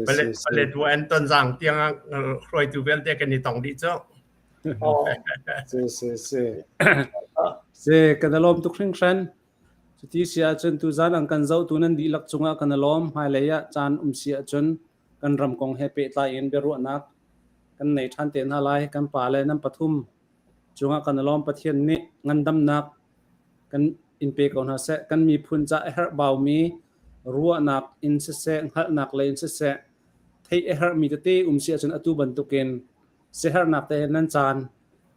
Pale tu an ton zang tiang hruaitu vialte kan i tong dih cu. Si si si. Si kan i lawm tuk hringhran. Cuti si ahcun tuzan an kan zohtu nan dihlak cungah kan i lawm. Hmailei ah caan um si ahcun kan ram kong he pehtlai in biaruahnak kan nei ṭhan te hna lai. Kan pa le nan pathum cungah kan i lawm. Pathian nih ngandamnak kan in pe ko hna seh. Kan miphun ca a herh baumi ruahnak in siseh, hngalhnak lei in siseh, theih a herhmi tete um si ahcun atu bantukin siaherhnak te nan caan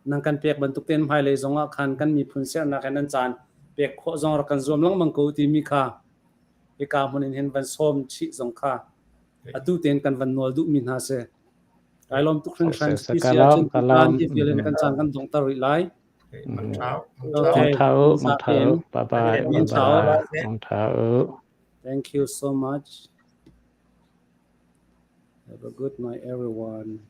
nan kan pek bantuk tein hmailei zongah khan kan miphun siaherhnak he nan caan pek khawh zong rak kan zuam lengmang ko timi kha hika hmun in hin van sawm chih zong kha atu tein kan van nawl duhmi hna si. Kai lawm tuk hringhran. Ti si ahcun kan hi vial in kan caan kan donghter rih lai. Okay. Bye bye. Bye bye. Thank you so much. Have a good night, everyone.